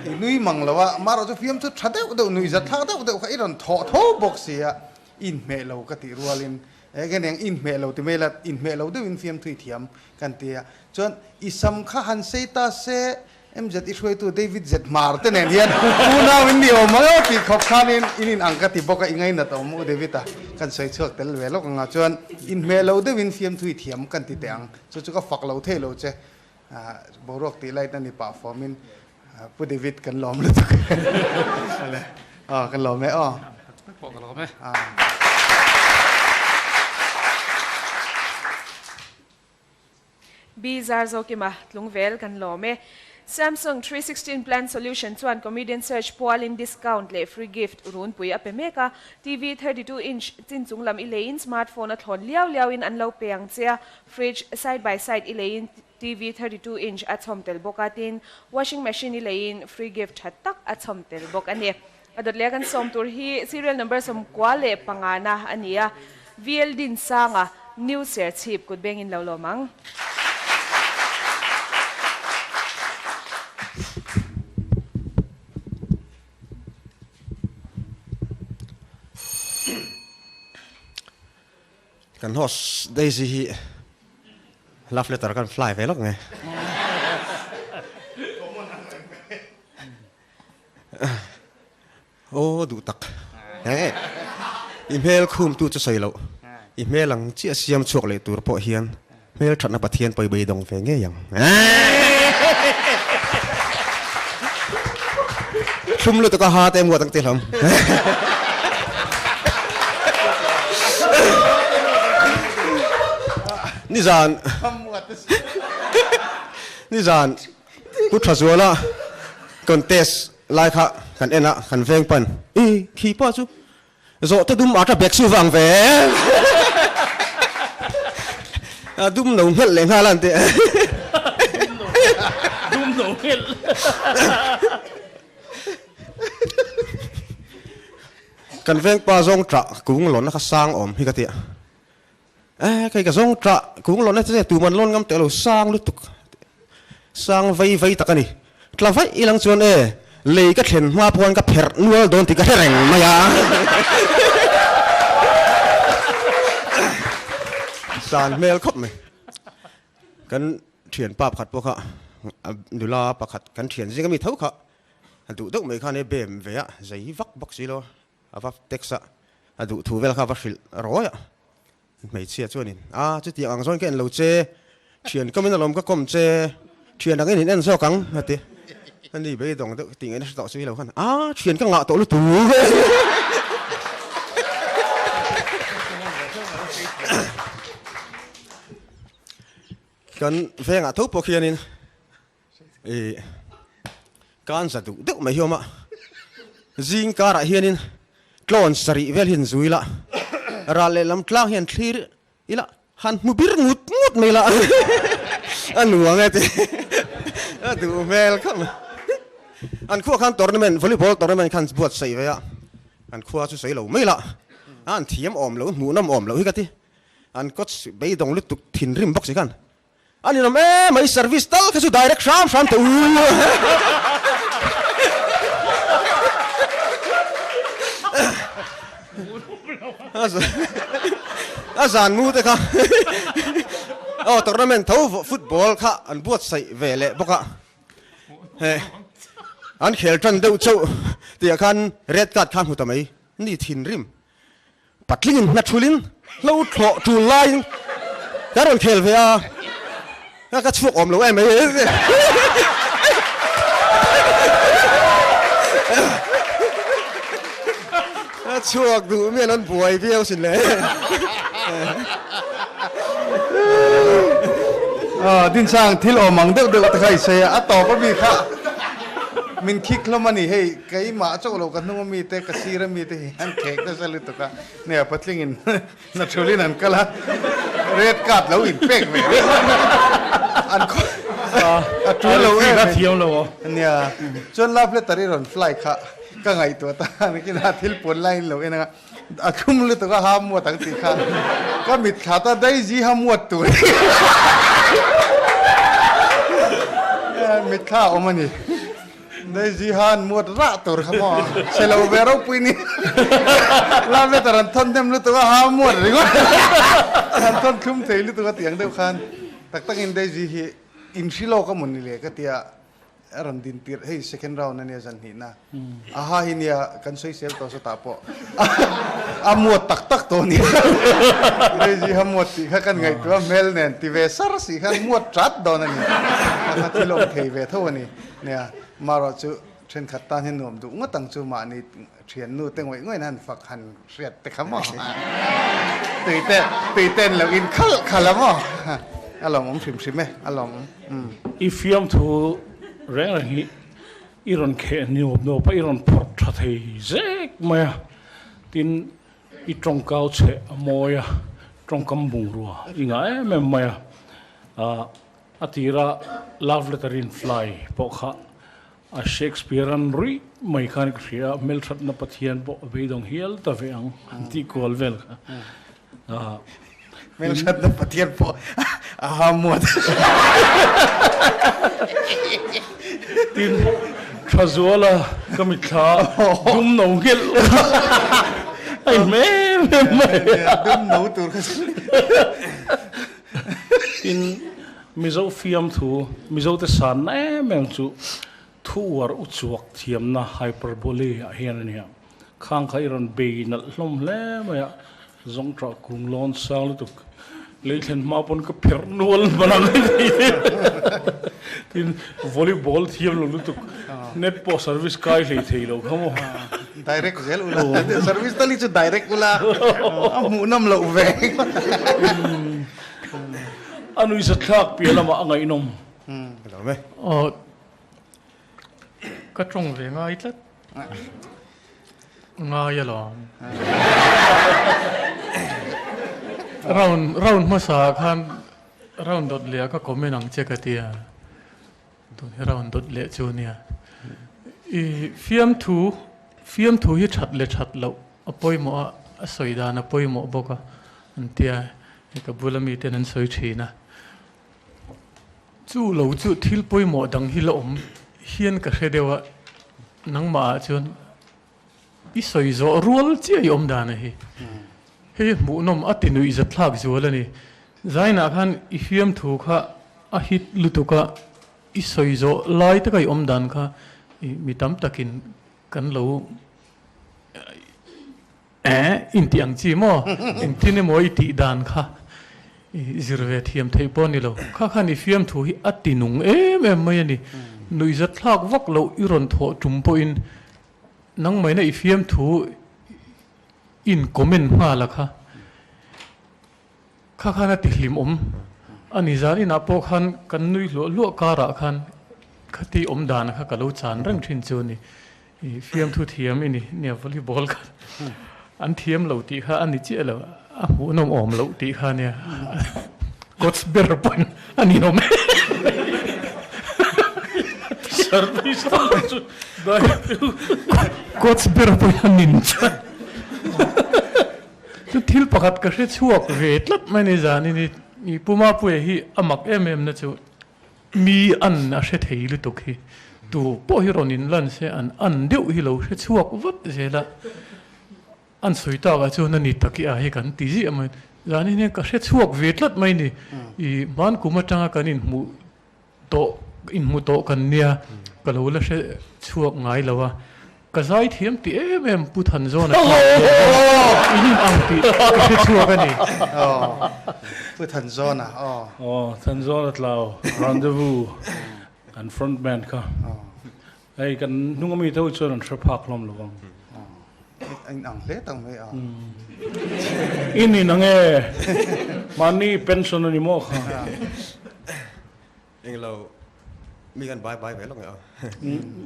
i nui mang lo a, marawh chu fiam chu tha deuh deuh, nuih zat thlak deuh deuh kha i rawn thawh tho bawk si a, i inhmeh lo ka tih rualin eng eng inhmeh lo ti mai la, inhmeh lo deuhin fiamthu i thiam kan ti a, chuan i sam kha han sei ta se MZ i hruaitu David Z Hmar te nen hian unau in ni awm ang tih khawp khanin in in ang ka ti bawk a, i ngainat a awm u David a, kan sawi chhuak tel ve lawk ang a, chuan inhmeh lo deuhin fiamthui thiam kan ti teh ang, chu chu ka fak lo thei lo che, boruak tih light a ni pah fawmin Pu David kan lawm lutuk ale, aw kan lawm e aw. Pawh ka lawm e. B Zarzokima, Tlungvel kan lawm e. Samsung 316 Plan Solution chuan Comedian Search pualin discount leh free gift runpui a pe mek a. TV 32 inch chin chung lam i leiin smartphone a thlawn liau liauin an lo pe ang che a. Fridge side by side i leiin TV 32 inch a chhawm tel bawk a, tin washing machine i leiin free gift tha tak a chhawm tel bawk a ni. A dawt leh a kan sawm tur hi serial number 95 na a ni a, VL Dinsanga, New Serchhip kut bengin lo lawm ang. Kan host Daisy hi love letter kan fly ve lawk nge. Aw duh tak. He i hmel khum tu chu sawi loh. I hmel ang chiah siam chhuak leh tur pawh hian hmel thatna Pathian pawi beidawng ve ngei ang. Thlum lutuk a ha te muat ang ti hlawm. Nizan Nizan Pu Thazuala contest lai kha kan en a, kan veng pan, I khi pawh chu zawh te dum ata bag su vang ve, a dum lo nghelh leh nghal a an ti. Dum lo nghelh. Kan veng pa zawng tah kung lawnna kha sang awm hi ka ti a. Eh, kei ka zawng tah kung lawn na che tuman lawn ngam teh lo sang lutuk sang vei vei tak a ni. Tla vaih ilang chuan e, lei ka thlen hma pawh khan ka pherh nual dawn tih ka hre reng mai a. San hmel khawp mai. Kan thian pa pakhat pawh kha nula pakhat kan thian zing ami tho kha a duh deuh mai khan e bem ve a, zei vak bawk si lo a. A va text a, a duh thu vel kha a va hrilh rawi a. Hmeichhia chuanin, A, chutiang ang zawn ka en lo che, thian kawmin alawm ka kawm che, thian angin in en zawk ang, a ti. A ni beidawng deuh tih ngaihna hre tawh si lo khan, A, thian ka ngah tawh lutuk. Kan vengah tho pawh khianin Ih, kan za duh deuh mai hi awm a, zing karah hianin tlawn sarih vel hian zui la, ral lehlam tlang hian thlir ila han hmu bir ngut ngut mai la, a nuam e ti a duh hmel khawp mai. An khuah khan tournament, volleyball tournament khan buatsaih ve a, an khua chu sawi lo mai la, an thiam awm lo, hmuhnawm awm loh hi ka ti, an coach beidawng lutuk thinrim bawk si khan. A ninawm em mai service tal kha chu direct hram hram teh u. A zan mu te kha aw tournament tho football kha an buatsaih ve leh bawk a. Heh an khel tan deuh chauh tih ah khan red card kha hmu ta mai ni thinrim. Patlingin hna thulin hlo thlawh tul laiin ka rawn khel ve a, ka chhuak awm lo em mai. Ka chhuak duh mian an buai viau sin le. Dinsang thil awm ang deuh deuh te kha i sawi a, a tawp a mi kha min khik hlawm a ni hei. Keimah chauh lo ka hnung a mite, ka sir a mite hi an khek nasa lutuk a, nia patlingin hna thulin an kal a, red card lo in pek ve reng an a tul lo em mai, nia chuan love letter i rawn fly kha ka ngaihtuah ta a nikin a thil puan laiin lo en anga a thlum lutuk a ha muat ang tih kha ka mitthla ta Daisy ha muat tur mitthla a awm a ni. Daisy han muat rah tur kha maw? Chhe lo ve ropui ni. Love letter an thawn hnem lutuk a, ha muat ringawt. An thawn thlum thei lutuk a tiang deuh khan. Tak takin Daisy hi in hri lawk a maw ni le ka tia a rawn din tirh hei second round ania zan hnihna. Aha hi nia kan sawi sel tawh sawtah pawh a muat tak tak tawh nia. Daisy ha muat tih kha kan ngaihtuah hmel nen ti ve sar si khan muat tat dawn a ni. Kha kha thil awm thei ve tho a ni. Nia, marawh chu thenkhat tan hian nuam duh ngawt ang chu mahni thiannu te ngawih ngawih in han fak han hriat te kha maw? Tui te, tui ten lo in khalh khalh a maw? A lawmawm hrim hrim e, a lawmawm. Umm. I fiamthu reng reng hi i rawn kheh nuap nuap a, i rawn phawrh tha thei zek mai a, tin i tawngkau chheh a mawi a, tawngkam bungrua i ngah em em mai a, ah A tira love letter in fly pawh kha a Shakespeare an ruih mai khan ka hria a, hmelthatna Pathian pawh a beidawng hial ta ve ang an tih kual vel kha. Hmelthatna Pathian pawh a ha muat. Tin, Thazuala ka mitthla dum no nghelh a inhmel em mai. Dum no tur kha. Tin, Mizo fiamthu, Mizote sanna em em chu thu uar uchuak thiamna, hyperbole, ah hian a nia. Khang kha i rawn bei nalh hlawm hle mai a, zawngṭah kung lawn sang lutuk lei thlen hma pawn ka pherh nual hman ang a ni. Tin, volleyball thiam lo lutuk, net pawh service kai hlei thei lo kha maw. Direct zel ula, service tal hi chu direct ula, a hmuhnawm loh ve. A nuihza thlak piah lamah a ngaihnawm. Aw, ka tawng ve ngai tlat. Ngai alawm. Round round hmasa ah khan round dawt leh ah ka comment ang che ka tia. Tun hi round dawt leh chu nia. I fiamthu fiamthu hi that leh that loh a pawimawh a, a sawi dan a pawimawh bawk a an tia hei ka bula miten an sawi thin a. Chu lo chu thil pawimawh dang hi la awm hian ka hre deuh a, nangmah ah chuan i sawi zawh rual chiah i awm dan a hi. Hei hmuhnawm a ti nuih zathlak zual a ni. Zainah khan i fiamthu kha a hit lutuk a, i sawi zawh lai taka i awm dan kha mi tam takin kan lo eh intih ang chi maw? Engtin emaw i tih dan kha i zir ve thiam theih pawh a ni lo. Kha khan i fiamthu hi a ti nung em em mai a ni. Nuih zathlak vak loh i rawn thawh tum pawhin nangmahina i fiamthu in comment nghal a kha. Kha khan a ti hlim awm a ni. Zan inah pawh khan kan nui hluah hluah karah khan khati awm dan kha ka lo chan reng thin chu a ni. I fiamthu thiam i ni, nia volleyball kha an thiam lo tih kha a ni chiah lo, a hmuhnawm awm loh tih kha nia coach ber pawhin a ni awm e. Service chu coach ber pawhin a nin chuan. Chu thil pakhat ka hre chhuak ve tlat mai ni zanin hi i Pu Mapuia hi a mak em em na chu mi an a hre thei lutuk hi tu pawh hi rawn in lan se an an deuh hi lo hre chhuak vat zel a. An sawi takah chuan a ni tak i a hi kan ti ziah mai. Zanin hian ka hre chhuak ve tlat mai ni. I hman kum atanga kan inhmuh tawh inhmu tawh kan nia ka lo la hre chhuak ngai lo a. Ka zai thiam ti em em Pu Thanzawna kha in in ang tih ka hre chhuak a ni. Pu Thanzawna aw. Aw Thanzawna tlau rendezvous kan front man kha. Hei kan hnung ami te ho chuan an hre phak hlawm lo vang. A in ang hle tak mai a. In in ang e. Mahni pension a ni maw kha. Englo mi kan bai bai ve lawk nge a.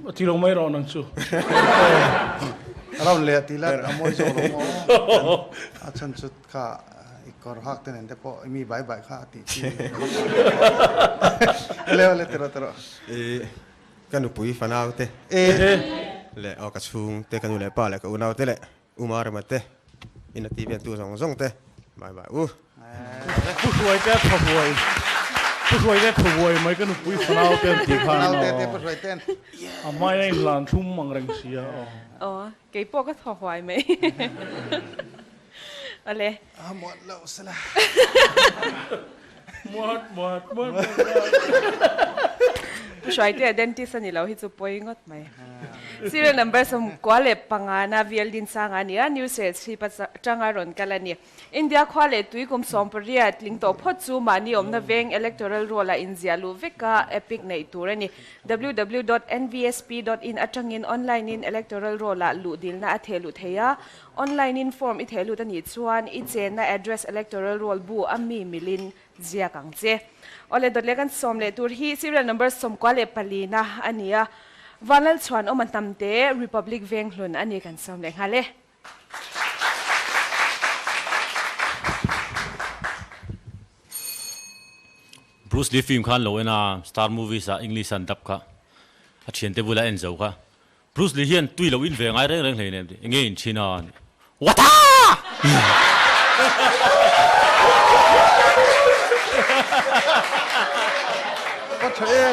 A ti lo mai rawh nang chu. A rawn leh ti la a mawi zawk lo maw. A chhan chu kha i kawr hak te nen te pawh i mi bai bai kha a tih chi. Le le tiraw tiraw. Ka nupui fanau te leh aw ka chhung te ka nu leh pa leh ka unau te leh u Marema te in a ti vel tu zawng zawng te bye bye u. Pu Hruai te tha huai Pu Hruai te tha huai mai ka nupui fanau te an tih khan aw a hmai a inhlan thlum ang reng sia aw. Aw kei pawh ka thaw huai mai awle. A muat loh sela. Muat muat muat muat. Pu Hruaitea dentist a ni lo hi chu pawi ngawt mai. Serial number 95 na VL Dinsanga a ni a, New Serchhip atanga rawn kal a ni. India khua leh tui kum 18 tling tawh phawt chu mahni awmna veng electoral roll-a inziah luh veka epic neih tur a ni. www dot nvsp dot in atangin online-in electoral roll-ah luh dilna a theh luh thei a, Online in form i theh lut a nih chuan i chenna address electoral roll bu a mi milin ziak ang che. Awle dawt leh kan sawm leh tur hi serial number 94 na a ni a, Vanlalchhuan awm a hnamte Republic Venghlun a ni kan sawm leh nghal e. Bruce Lee film kha an lo en a, Star Movies ah English a an dub kha a thiante bula en zo kha. Bruce Lee hian tui lo in ve ngai reng reng hlei nem tih enge in thin a ni. What a! Ka tha e.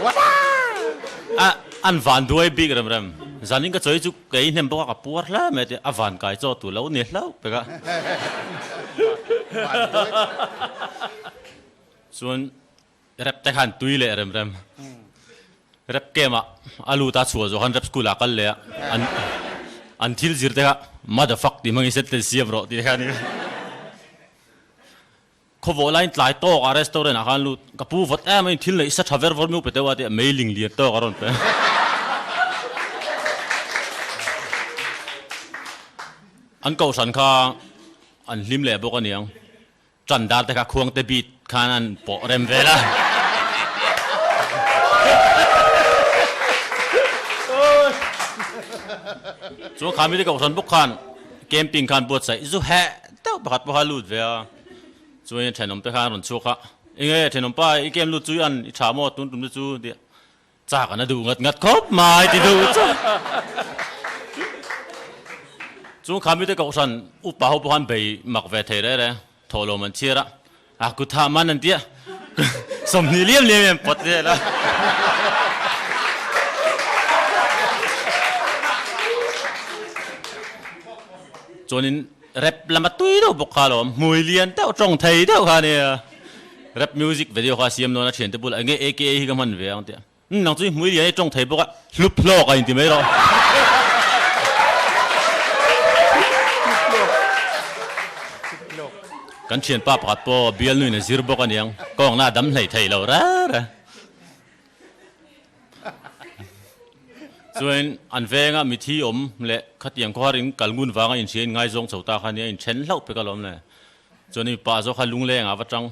What a! A an van duai bik rem rem. Zanin ka chawi chu kei hnem bawk a ka puar hle mai tih a van kai chaw tur lo ni hlauh pek a. Chuan Rep te khan tui leh rem rem. Rep camp ah a lut a chhuah zawh khan rep school ah a kal leh a, an an thil zir te kha mother fuck tih hmangin sentence siam rawh tih te kha a ni. Khawvawh laiin tlai tawk ah restaurant ah khan lut, ka pu vawt em a in thil neih sa tha ver vawr miu pe deuh a tih meiling lian tawk a rawn pe. An kohhran kha an hlim leh bawk a niang. Ṭan dar te kha khuang te bit khan an pawh rem vel a. Chuan kha mite kohhran bawk khan camping khan buatsaih zu heh deuh pakhat pawh kha lut ve a. Chuan ṭhenawm te khan a rawn chhuak a, Enge ṭhenawm pa i camp lut chu i an i ṭha maw tun tum te chu tih Chak an a duh ngat ngat khawp mai ti duh chu. Chung kha mite kohhran upa ho pawh khan bei mak ve thei reh reh thawhlawm an chhiar a, a kut hah man an tia 20 liam liam in an pawt vel a. Chuanin rap lama tui deuh bawk kha alawm, hmui lian deuh tawng thei deuh kha ania. Rap music video kha siam dawn a thiante bulah enge AKA hi ka hman ve ang tia. Umm nang chu i hmui lian i tawng thei bawk a, hlup hlawk a inti mai rawh. Kan thianpa pakhat pawh bialnuin a zir bawk aniang, kawngna a dam hlei thei lo reng reng. Chuan an venga mithi awm leh khatiang khawhar in kal ngun vanga inhria in ngaizawng chho ta kha nia inthen hlauh pek alawm le. Chuan i mipa zawk kha lungleng ah va tang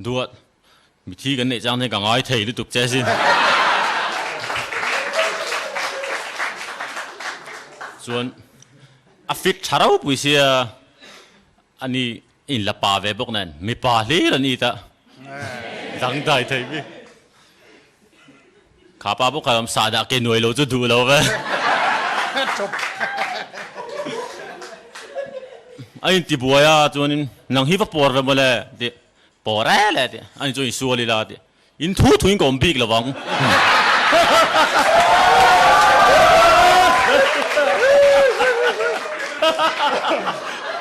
duat mithi kan neih chang hian ka ngai thei lutuk che sin. Chuan a fit tha ropui sia ani in la pa ve bawk nen mipa hlir an it a dangdai thei bik. Kha pa bawk kha awm sahdah ke nuai lo chu duh lo ve. A inti buai a chuanin nang hi va pawr ve mawle tih pawr e le tih ani chu insual ila tih in thu thu in ka awm bik lo vang.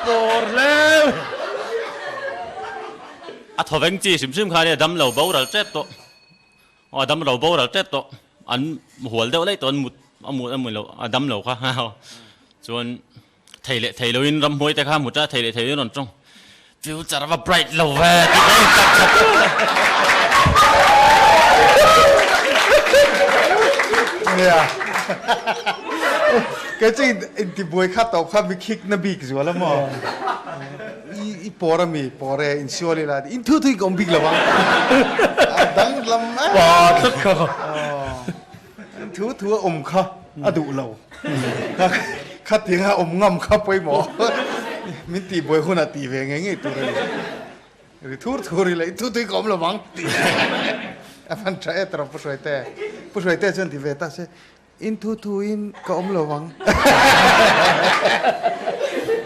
Pawr hle. A thawveng chi hrim hrim kha nia dam lo boral tep tawh. Aw a dam lo boral tep tawh. An hual deuh laih tawh an mut a mut a mut lo a dam lo kha chuan thei leh thei loin ramhmuai te kha mut a thei leh thei loin rawn tawng future a va bright lo ve tih te in tap that Nia kei chu intibuai kha tawp kha mi khik na bik zual a maw i pawr a mi pawr e insual ila in thu thui ka awm bik lo ang a dang lam pa tlat kha thu thu a awm kha a duh lo khatianga awm ngam kha pawimawh min tihbuai hunah tih ve ngei ngei tur a ni ri thur thur ila in thu tui ka awm lo ang tih a fan tha e tawrh pu Hruaite pu Hruaite chuan ti ve ta se in thu thuin ka awm lo ang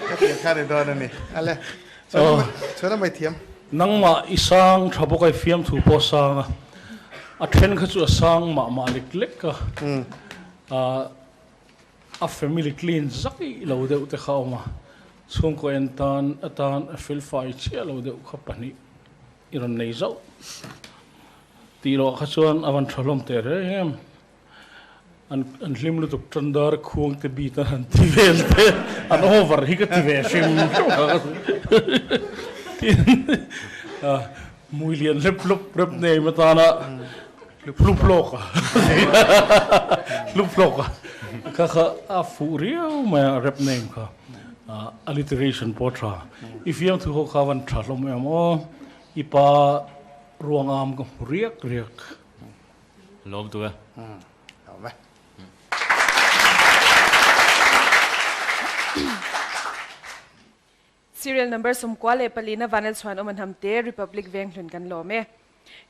ka tih kha ni dawn a ni ale chuan a mai thiam. Nangmah i sang tha bawk a i fiamthu pawh a sang a a then kha chu a sang mah mah lek lek a a family clean zai lo deuh te kha a awm a chhungkaw en tan atan a felfai chiah lo deuh kha pahnih i rawn nei zauh tih loh ah kha chuan a van tha hlawm teh reng em. An an hlim lutuk tan dar khuang te bit a han ti vel te an over hi ka ti ve hrim hrim kha ka tin mui lian hlep hlup rep nei ma tana hlup lawk a hlup lawk a kha kha a fuh riau mai a rep name kha alliteration pawh tha i fiamthu ho kha van tha hlawm em aw i pa ruangam ka hmu riak riak. Lawm tu e. Lawm e. Serial number 94 Vanel Chhuan awm an ham te Republic Veng hlun kan lawm e.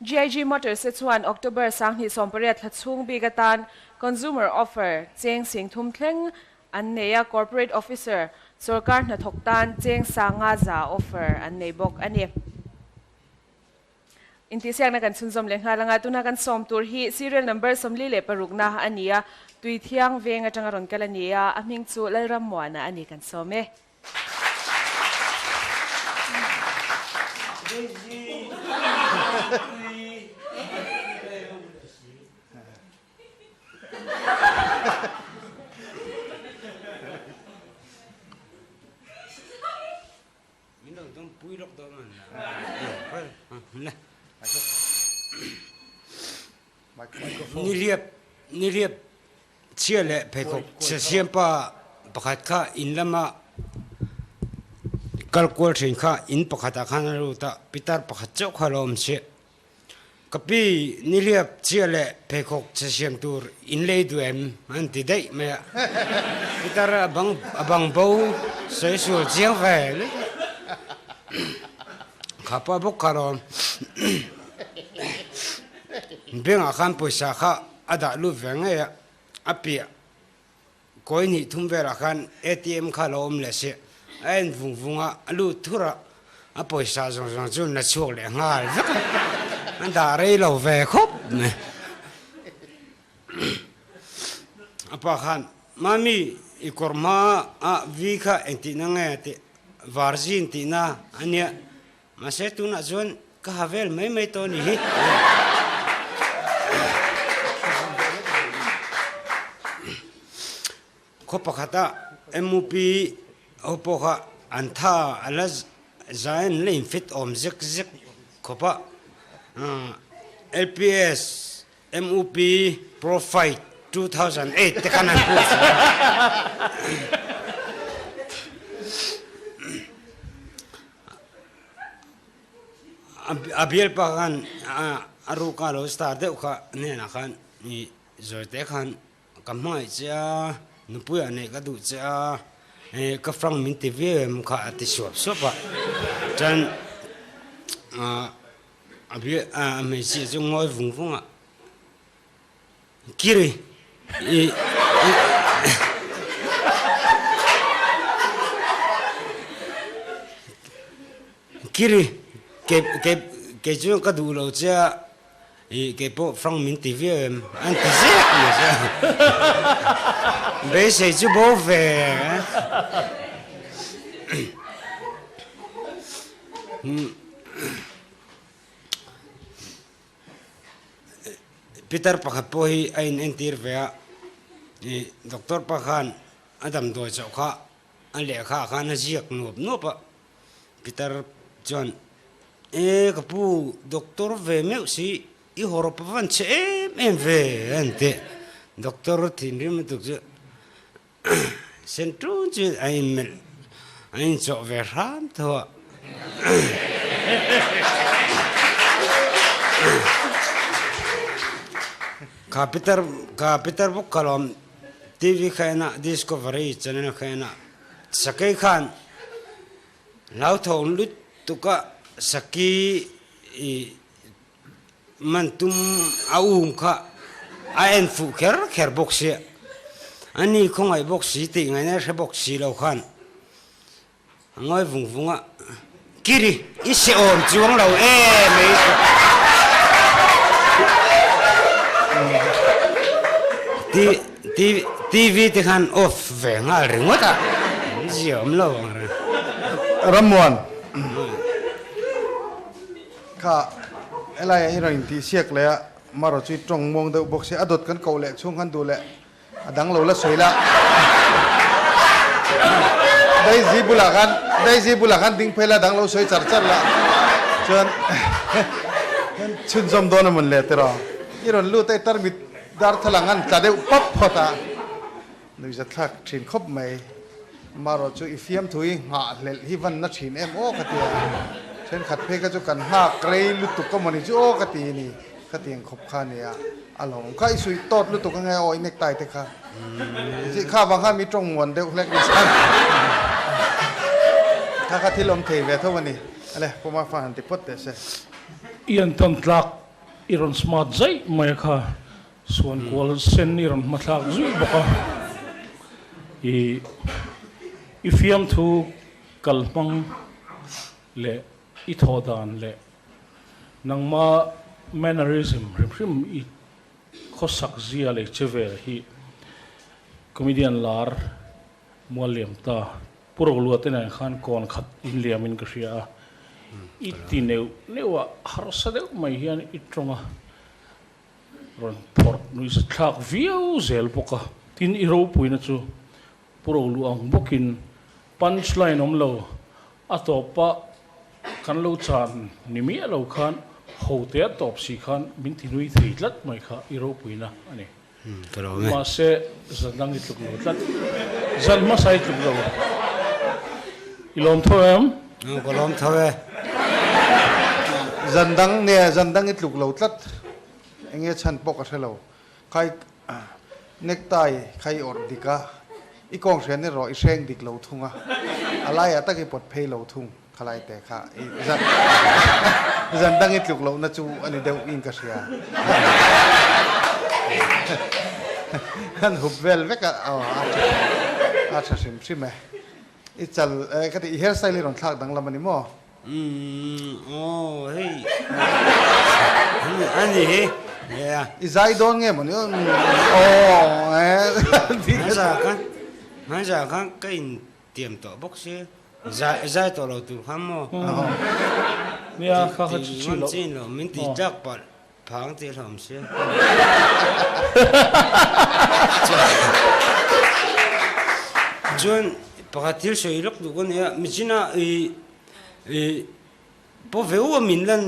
GIG Motors te chuan October 2018 thla chhung bik atan Consumer Offer cheng 30,000 thleng an nei a, Corporate Officer sawrkar hnathawk tan cheng 500 offer an nei bawk a ni. Intihsiakna kan chhunzawm leh nghal anga tuna kan sawm tur hi serial number 46 na a ni a, Tuithiang veng atanga rawn kal a ni a, a hming chu Lalrammuana a ni kan sawm e. Nihliap nihliap chhia leh pheikhawk chhe siam pa pakhat kha in lama kal kual thin kha in pakhatah khan a lut a pitar pakhat chauh kha a lo awm chiah. Ka pi nihliap chiah leh pheikhawk che siam tur in lei duh em? an ti daih mai a. Pitar a bang a bang bo sawi sual chiang ve lutuk. Kha pa bawk kha rawm bank ah khan pawisa kha a dah lut ve ngei a, a piah kawi hnih thum velah khan ATM kha a lo awm leh si. A en vung vung a, a lut thur a, a pawisa zawng zawng chu na chhuak leh nghal vek a, a dah rei lo ve khawp mai. A pa khan, Mami, i kawr hma ah vi kha engtihna nge tih varzin tihna a nia, mahse tunah chuan ka ha vel mai mai tawh a ni hi. Khaw pakhata MUP ho pawh kha an tha a la zai an la infit awm zek zek khawp a, LPS MUP Pro Fight 2008 te khan an pu si a. A bialpa khan a ruka lo star deuh kha hnenah khan i zawite khan Ka hmangaih che a, nupui ah neih ka duh che a, ka frang min ti viau em kha a ti suap suap a, chuan a hmeichhia chu ngawi vung vung a, Kiri i Kiri kei chu ka duh lo che a, Ih kei pawh frang min ti viau em? An ti zek mai che. Beisei chu bo ve. Pitar pakhat pawh hi a in entir ve a, ih doctor pa khan a damdawi chauh kha a lehkha ah khan a ziak nuap nuap a, pitar chuan e ka pu doctor ve meuh si i hawrawp a van chhe em em ve a ni teh, doctor thinrim lutuk chu Sen ṭun chu a inmelh, a inchawh ve hram tho a. Kha Peter, kha Peter bawk kha lawm TV kha en a, Discovery channel kha en a, sakei khan hlauthawng lutuk a saki i Man tum a um kha a en fuh kher kher bawk sia, a ni khawngaih bawk si tih ngaihna hre bawk si lo khan a ngawi vung vung a, Kiri, i se awm chuang lo em ei. TV te khan off ve nghal ringawt a, an zia awm lo ang reng. Rammuan. Kha helaiah hi rawn intihsiak leh a, marawh chu i tawng muang deuh bawk sia, a dawt kan koh leh chhung khan duh leh a dang lo la sawi la. Daisy bulah khan Daisy bulah khan ding phei la dang lo sawi char char la chuan chhunzawm dawn a mawn le tiraw. I rawn lut a i tarmit darthlalang an tla deuh pawp phawt a, nuihzathlak thin khawp mai. Marawh chu i fiamthu i nghahhlelh hi van na thin em aw ka ti a, thenkhat phei kha chu kan nghak rei lutuk ka mawni chu aw ka ti ni, ka ti ang khawp kha nia, a lawm kha i suih tawt lutuk ange aw i necktie te kha chi kha vang khan mi tawng muan deuh hlek ni chuan kha kha thil awm thei ve tho a ni, ale Puma fa han ti phawt teh se. I an tawn tlak i rawn smart zaih mai a kha. Suan kual sen i rawn hmathlak zui bawk a, i i fiamthu kalhmang leh i thawh dan leh nangma mannerism hrim hrim i khawsak zia leh che vel hi comedian lar mual liam ta Pu Rohlua te nen khan kawn khat in liam in ka hria a, i ti neuh neuh a harsa deuh mai hian i tawng a. Rawn phawrh nuihza thlak viau zel bawk a. Tin, i ropuina chu Pu Rolu ang bawkin punch line awm lo, a tawpa kan lo chan ni miah lo khan hote a tawp si khan min ti nui thei tlat mai kha i ropuina a ni. Mahse, zan dang i tluk lo tlat. Zan hmasa i tluk lo. I lawm tho em? Ka lawm tho e. Zan dang nia, zan dang i tluk lo tlat. Enge chhan pawh ka hre lo. Khai necktie kha i awrh dik a, i kawng hrian erawh i hreng dik lo thung a, a laiah tak i pawt phei lo thung khalai te kha i zan zan dang i tluk lohna chu a ni deuh in ka hria. An hup vel vek a, aw a tha hrim hrim e. I chal eh ka ti i hairstyle hi rawn thlak danglam a ni maw? Umm aw hei ani hi yeah. I zai dawn nge mawni aw aw eh Hmanzah khan hmanzah khan ka in tiam tawh bawk si zai zai tawh lo tur khan maw Nia kha kha chi chi lo chin lo min ti tlak palh phang tih hlawm si. Chuan pakhat thil sawi lawk duh ka nia michina i I paw veu a min lan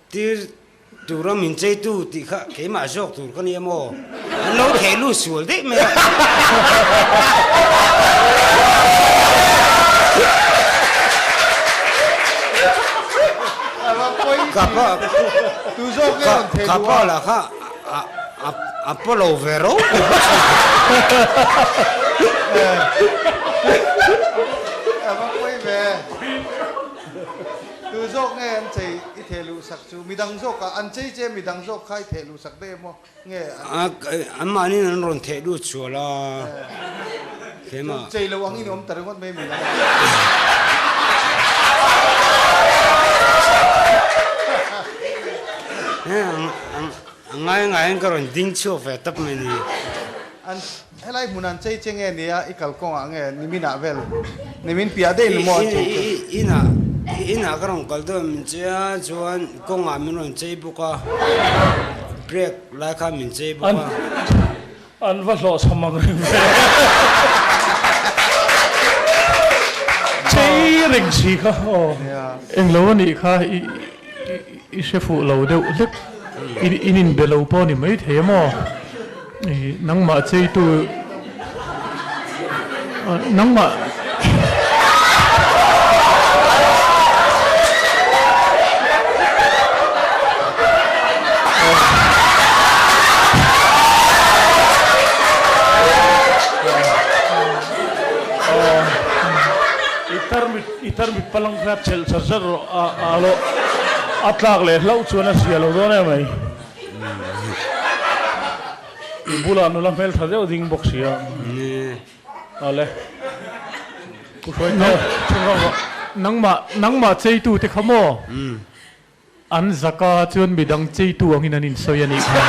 tir tura min cheitu tih kha keimah zawk tur ka ni emaw an lo theh lut sual daih mai a. Ka pa lah kha a paw lo ve ro. Tu zawk nge an chei i theh luh sak chu? Midang zawk ah an chei che midang zawk kha i theh luh sak daih emaw nge an. Anmahniin an rawn theh lut sual a tlem a. Chei lo angin i awm ta ringawt mai midang. A ngai ngaiin ka rawn ding chhuak ve tawp mai ni. An. Helai hmun an chei che nge nia i kal kawngah nge nimin ah vel nimin piah daih ni maw an chei che? Inah Inah ka rawn kal dawn min chei a, chuan kawngah min rawn chei bawk a, break lai khan min chei bawk a. An va hlawhchham ang reng ve. Chei reng si kha aw. Englo a nih kha i i hre fuh lo deuh hlek. In inbe lo pawh a ni maithei a maw? Nangmah cheitu nangmah I tarmit i tarmit palang kha chelh char char rawh a a lo a tlak leh hlauh chuan a zia lo dawn em mai. I bulah nula hmel tha deuh ding bawk si a. Ale. Ku hruai tawh chhung rawh rawh. Nangmah nangmah cheitu te kha maw? An zaka chuan midang cheitu angin an insawi a nih kha.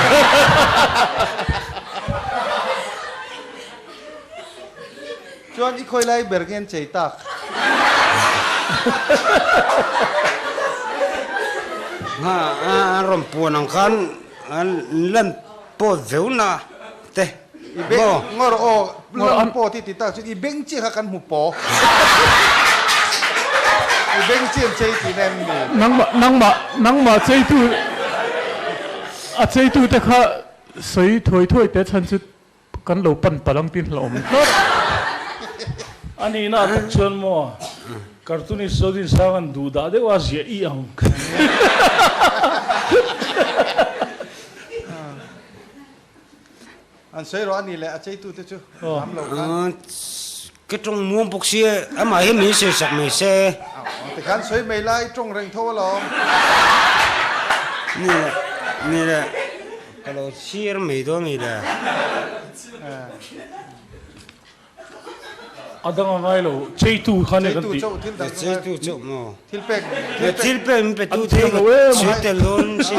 Chuan i khawi lai ber nge an chei tak? Ngha an rawn puan ang khan an lan pawt veu na te I beng ngawr aw lan pawt i ti tak chuan i beng chiah kha kan hmu paw. I beng chiah an chei tihna em ni? Nangmah nangmah nangmah cheitu a cheitu te kha sawi thuai thuai te chhan chu Kan lo pan palh ang tin hlauhawm tlat. A nihna ah tak chuan maw cartoonist Zodin sang an duh dah deuh a ziah i ang. An sawi rawh a ni leh a cheitu te chu am lo khan. Ka tawng muang bawk si amah hi min sawi sak mai se. Tikhan sawi mai la i tawng reng tho alawm. Ni le ni le ka lo chhir mai dawn ni le. A dang a ngai lo cheitu kha nia kan tih. Cheitu chauh maw. Thil pek thil pek min pe tu te ka chhui tel dawn sin.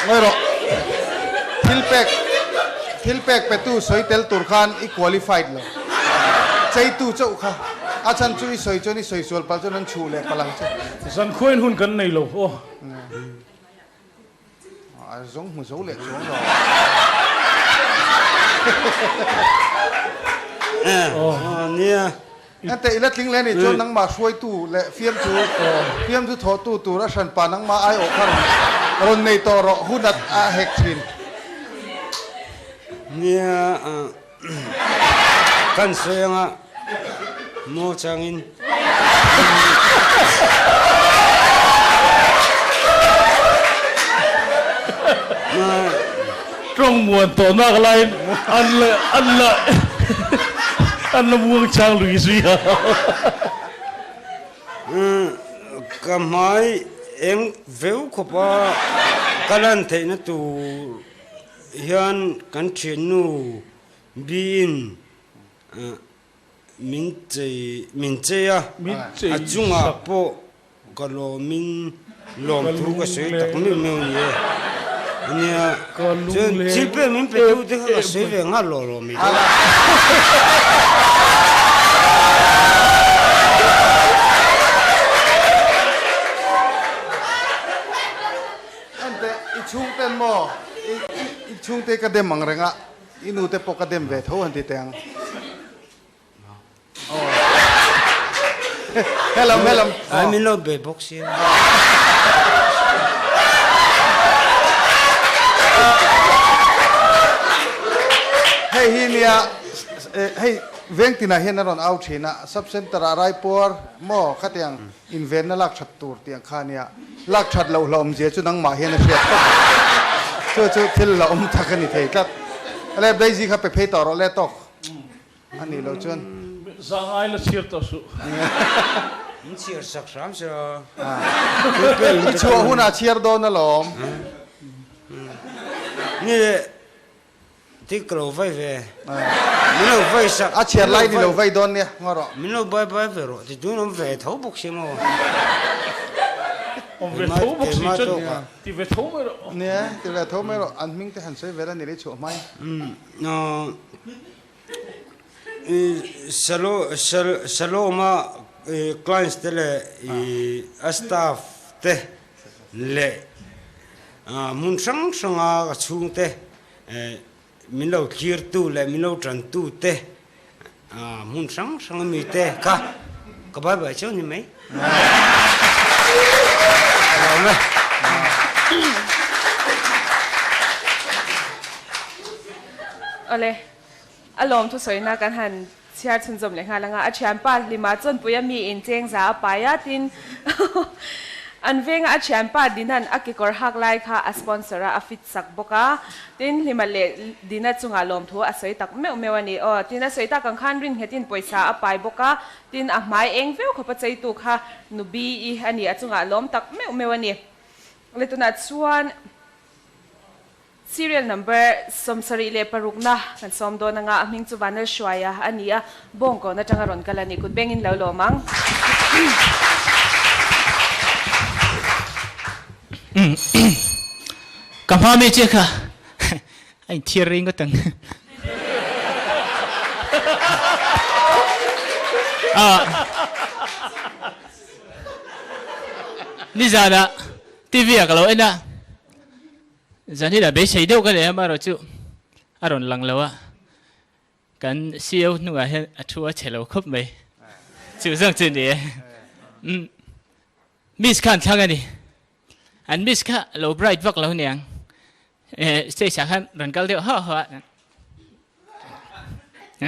Ngawi rawh. Thil pek thil pek pe tu sawi tel tur khan i qualified lo. Cheitu chauh kha a chhan chu i sawi chuan i sawi sual palh chuan an chhuh leh palh ang che. Zankhuain hun kan nei lo aw. A zawng hmu zo leh chuang lo. Nia. Ente i la tling leh ni chuan nangmah hruaitu leh fiamthu fiamthu thawhtu tur a hranpa nangmah aiawh kha rawn rawn nei tawh rawh hun a a hek thin. Nia kan sawi anga maw changin. Tawng muan tawh nak laiin an la an la an la muang chang lui zui a. Ka hmai eng veu khawp a ka lan theihna tur hian kan thiannu biin Min chei min chei a, a chungah pawh ka lawmin lawmthu ka sawi tak meuh meuh ni e. Ania, chuan thil pek min pe tu te kha ka sawi ve nghal lawh lawh mai dawn. Enteh, i chhungten maw? I chhungte ka dem ang reng a. I nu te pawh ka dem ve tho han ti teh ang. Helam helam. Ai min lo be bawk sia. Hei hi nia hei veng tinah hian a rawn au thin a, sub center ah Raipur maw khatiang invenna lak that tur tih ang kha ania. Lak that loh hlauhawmzia chu nangmah hian a hriat tawp ang. Chu chu thil hlauhawm tak a ni thei tlat. Ale Daisy kha pe phei tawh rawh le tawk a nih loh chuan. Zah ngai la chhiar tawh suh. Min chhiar sak hram se a. I chhuah hunah chhiar dawn alawm. Ni le Tik ka lo vai ve. Min lo vai sak. A chhiar lai ni lo vai dawn nia, ngaw rawh. Min lo bai bai ve rawh, ti tun awm ve tho bawk si maw. Awm ve tho bawk si chuan ti ve tho mai rawh. Nia, ti ve tho mai rawh. An hming te han sawi vel a ni leh chhuah hmai. Shalom-a clients te leh a staff te leh hmun hrang hranga ka chhungte min lo thlirtu leh min lo tantu te hmun hrang hranga mite kha ka bye bye cheu ni mai. Awle, a lawm thusawina kan han chhiar chhunzawm leh nghal anga a thianpa Hlima Chawnpui a mi in cheng za a pai a tin an venga a thianpa Dina'n a kekawr hak lai kha a sponsor a a fit sak bawk a tin Hlima leh Dina chungah lawmthu a sawi tak meuh meuh a ni aw tin a sawi tak ang khan rinnghetin pawisa a pai bawk a tin a hmai eng viau khawp a cheitu kha nu Bi-i a ni a chungah lawm tak meuh meuh a ni le tunah chuan Serial number 76 na kan sawm dawn anga a hming chu Vanal Hruaia a ni a, Bawngkawn atanga rawn kal a ni. Kut bengin lo lawm ang. Ka hma mi che kha a inthiar rei ngawt ang. Nizanah TV ah ka lo en a. Zanina beisei deuh ka nei a, amaherawhchu a rawn lang lo a, kan CEO hnungah hian a thu a chhe lo khawp mai. Chu zawng chu ni e. Umm Miss khan thlang a ni. An Miss kha lo bright vak lo niang. Eh stage ah khan rawn kal deuh hauh hauh a.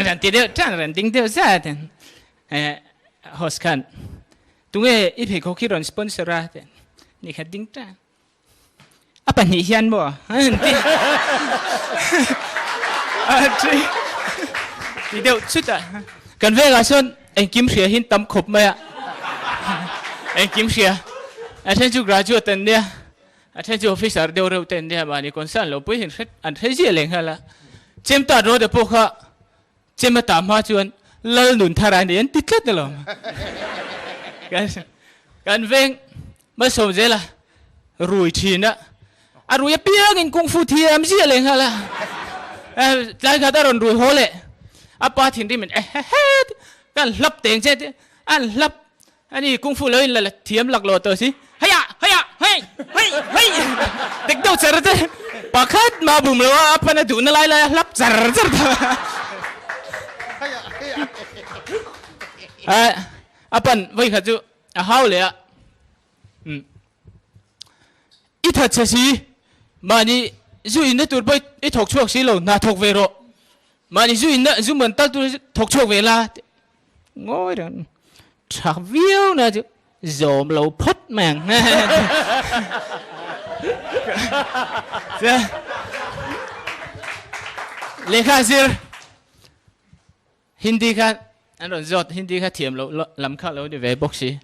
Rawn ti deuh tan, rawn ding deuh zat. Eh host khan tunge i pheikhawk hi rawn sponsor a ni kha ding tan. A pahnih hian maw an ti a ti ti deuh chut a. Kan vengah chuan engkim hria hin tam khawp mai a. Engkim hria. A then chu graduate an nia, a then chu officer deuh reuh te an nia, mahni concern lo pui hin hre an hre ziah leh nghal a. Chemtat road-a pawh kha chem a tah hma chuan Lal nun thar a ni an ti tlat alawm. Kan veng Malsawm zel a, rui thin a, a rui apiangin kung fu thiam ziah leh nghal a, tlai khat a rawn rui haw leh, a pa thinrim in ehehe ka an hlap teng che tih a an hlap a ni kung fu lo in la thiam lak lo tawh si hei ah hei ah hei hei hei dik deuh char che pakhat mah bum lo a a pan a duhna lai lai a hlap char char ta a pan vawikhat chu A hau leh a, Umm. I that che si, mahni zu inna tur pawh i thawk chhuak si lo, hna thawk ve rawh. Mahni zu inna, zu man tal tur thawk chhuak ve la tih ngawi reng tha viau na chu zawm lo phawt mai ang. Lehkha zir. Hindi kha an rawn zawt, Hindi kha thiam loh lam kha lo ni ve bawk si.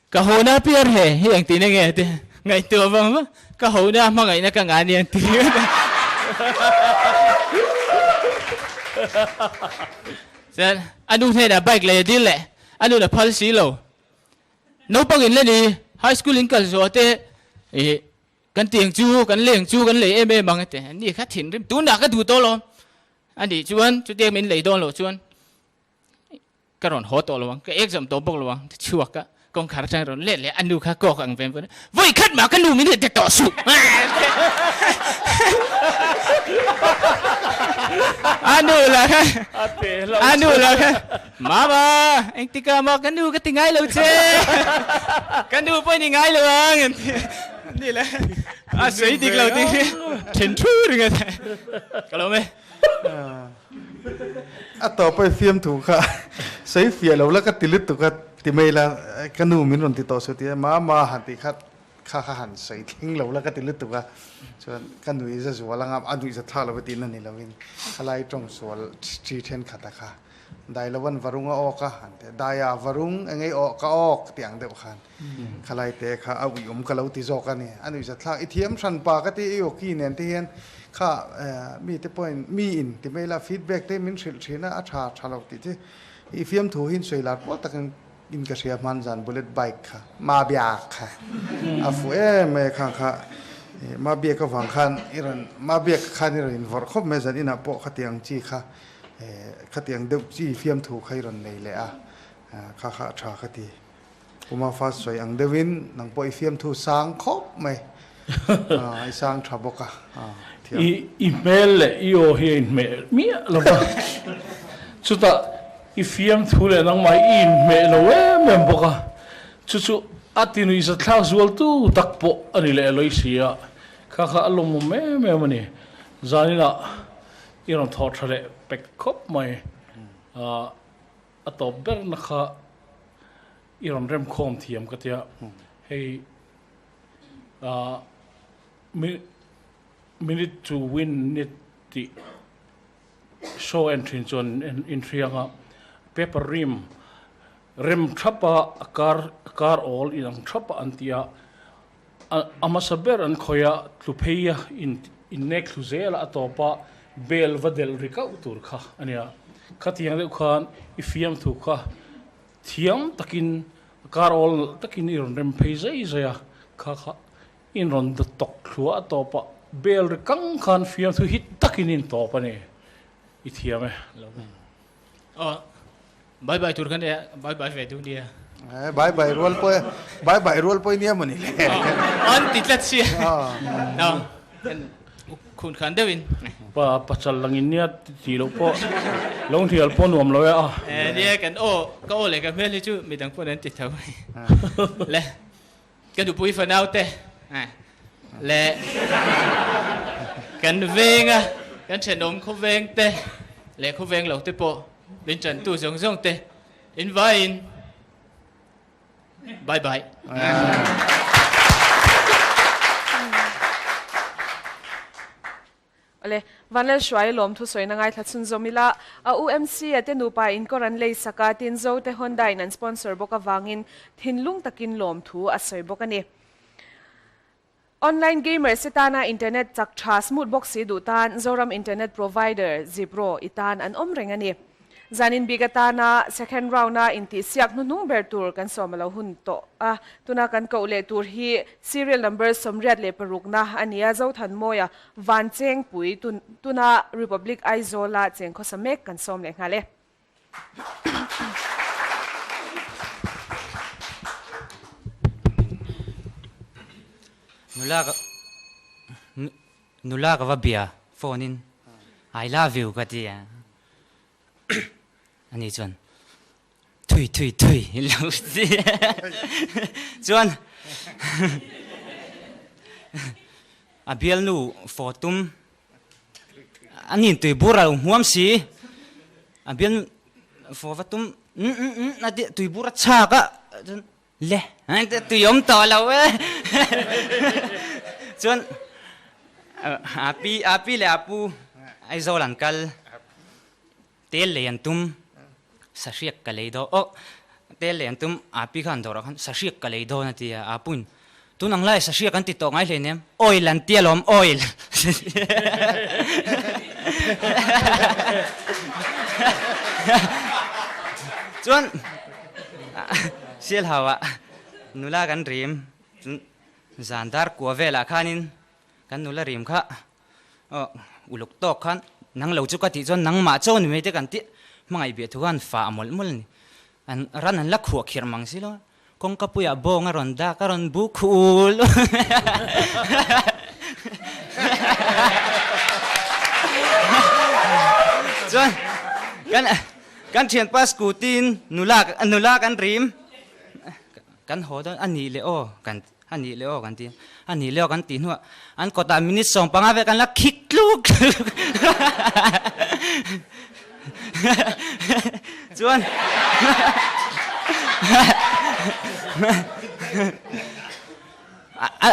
Ka ho na piar he, hei ang tihna nge ti ngaihtuah vang vang, ka ho na hmangaihna ka ngah nia ti ringawt a. Chuan a nu hnenah bike lei a dil leh, a nu la phal si lo. Naupang in la ni, high school in kal zawh te ih Kan tiang chu, kan leng chu kan lei em em ang a ti. Ani kha thinrim, tunah ka duh tawh lo. A nih chuan chutiang min lei dawn loh chuan ka rawn haw tawh lo ang, ka exam tawh bawk lo ang ti chhuak a, kawngkhar atang rawn let leh a nu kha kawk ang vem vem vawi khat mah ka nu min let tawh suh. A nu lah kha, a nu lah kha, Mama, engtikah maw ka nu ka ti ngai lo che, ka nu pawh i ni ngai lo ang an ti. Ni le, a sawi dik lo tih hi then thu ringawt ka lo awm e. A tawp a i fiamthu kha sawi fiah lo la ka ti lutuk a ti mai la, ka nu min rawn ti tawh suh ti a, Mama han tih kha kha kha han sawi thleng lo la ka ti lutuk a, chuan ka nuih za zual anga a nuih za thlak lo a tihna ni lovin khalai tawng sual thi thenkhat a kha. Dai lo an varung a awk a, an ti a, Daia varung engei awh ka awk tih ang deuh khan khalai te kha a uiawm ka lo ti zawk a ni. A nuihzat thlak, i thiam hran pa ka ti, i awki nen te hian kha mi te pawhin mi in ti mai la, feedback te min hrilh thin a, a tha tha lo tih chu i fiamthu hi in sawi lar pawl takin. in ka hria hman zan bullet bike kha ma biak kha a fuh em mai a khang kha ma biak avang khan i rawn ma biak khan i rawn invawrh khawp mai zan inah pawh khatiang chi kha khatiang deuh chi fiamthu kha i rawn nei leh a kha kha a tha ka ti. Puma fa sawi ang deuhin nang pawh i fiamthu sang khawp mai i sang tha bawk a thiam. I i hmel leh i aw hi a inhmeh miah lo va, chutah i fiamthu leh nangmah hi i inhmeh lo em em bawk a, chu chu a tinui zathlak zualtu tak pawh a ni leh lawi si a, kha kha a lawmawm em em a ni. Zaninah i rawn thawh tha leh pek khawp mai. A tawp berna kha i rawn remkhawm thiam ka tia, hei minute to win it tih show en thin chuan inhriang a, paper rim rem thap a, a kar a kar awl inang thap a an ti a, a hmasa ber an khawih a, tlu phei a innek thlu zel a, a tawp a bel va delh ri kauh tur kha a nia. Khatiang deuh khan i fiamthu kha thiam takin a kar awl nalh takin i rawn rem phei zai zai a, kha kha in rawn tawk thluah a tawp a, bel ri kang khan fiamthu hit takin in tawp a ni. I thiam e. Aw bye bye tur kha nia bye bye ve duh nia. Eh bye bye rual pawh bye bye rual pawh i nia mawni le. An ti tlat sia. Aw khun khan deuh in. Pa pachal lang in nia ti loh pawh lo hnial pawh nuam lo e a. Eh nia kan aw ka aw leh ka hmel hi chu midang pawn an ti tho. Le Ka nupui fanau te leh kan venga kan thenawm khawveng te leh khawveng lo te pawh min tantu zawng zawng te in vaiin bye bye. Awle, Vanlalhruai lawm thusawina ngaithla chhunzawm ila, a UMC a te nupa in kawr an lei sak a, tin Zote Honda in an sponsor bawk avangin thinlung takin lawmthu a sawi bawk a ni. Online gamers te tana internet chak tha smooth bawk si duh tan Zoram internet provider Zipro i tan an awm reng a ni. Zanin bik atana second round a intihsiak hnuhnung ber tur kan sawm a lo hun tawh a, tuna kan koh leh tur hi serial number 86 na a ni a, Zothanmawia Van Chengpui tuna Republic Aizawl-a cheng khawsa mek kan sawm leh nghal e. Nula ka nula ka va bia phone in I love you ka ti a. Ani chuan thui thui thui lo ti chuan a bialnu fawh tum an in tui bur a lo hmuam si a bialnu fawh va tum a ti tui bur a chhak a chuan Le, tui awm tawh lo e. Chuan a pi a pi leh a pu Aizawl an kal tel lei an tum sahriak ka lei dawn aw tel lei an tum a pi khan dawrah khan sahriak ka lei dawn a ti a a puin tun ang lai sahriak an ti tawh ngai hleinem oil an ti alawm oil chuan Sialhauah nula kan rim chu zan dar kua velah khanin kan nula rim kha aw uluk tawk khan nang lo chu ka tih chuan nangmah chaw ni mai te kan tih hmangaih biah thu khan fa a mawlh mawlh a ni. An ran an la khuah khirh mang si lo a, kawngka puiah bawng a rawn dak a rawn bu khul. Chuan kan Kan thianpa scooty in nula nula kan rim kan haw dawn a nih leh aw kan a nih leh aw kan ti a nih leh aw kan tih hnuah an kawtah minute 15 vel kan la khik tluk tluk chuan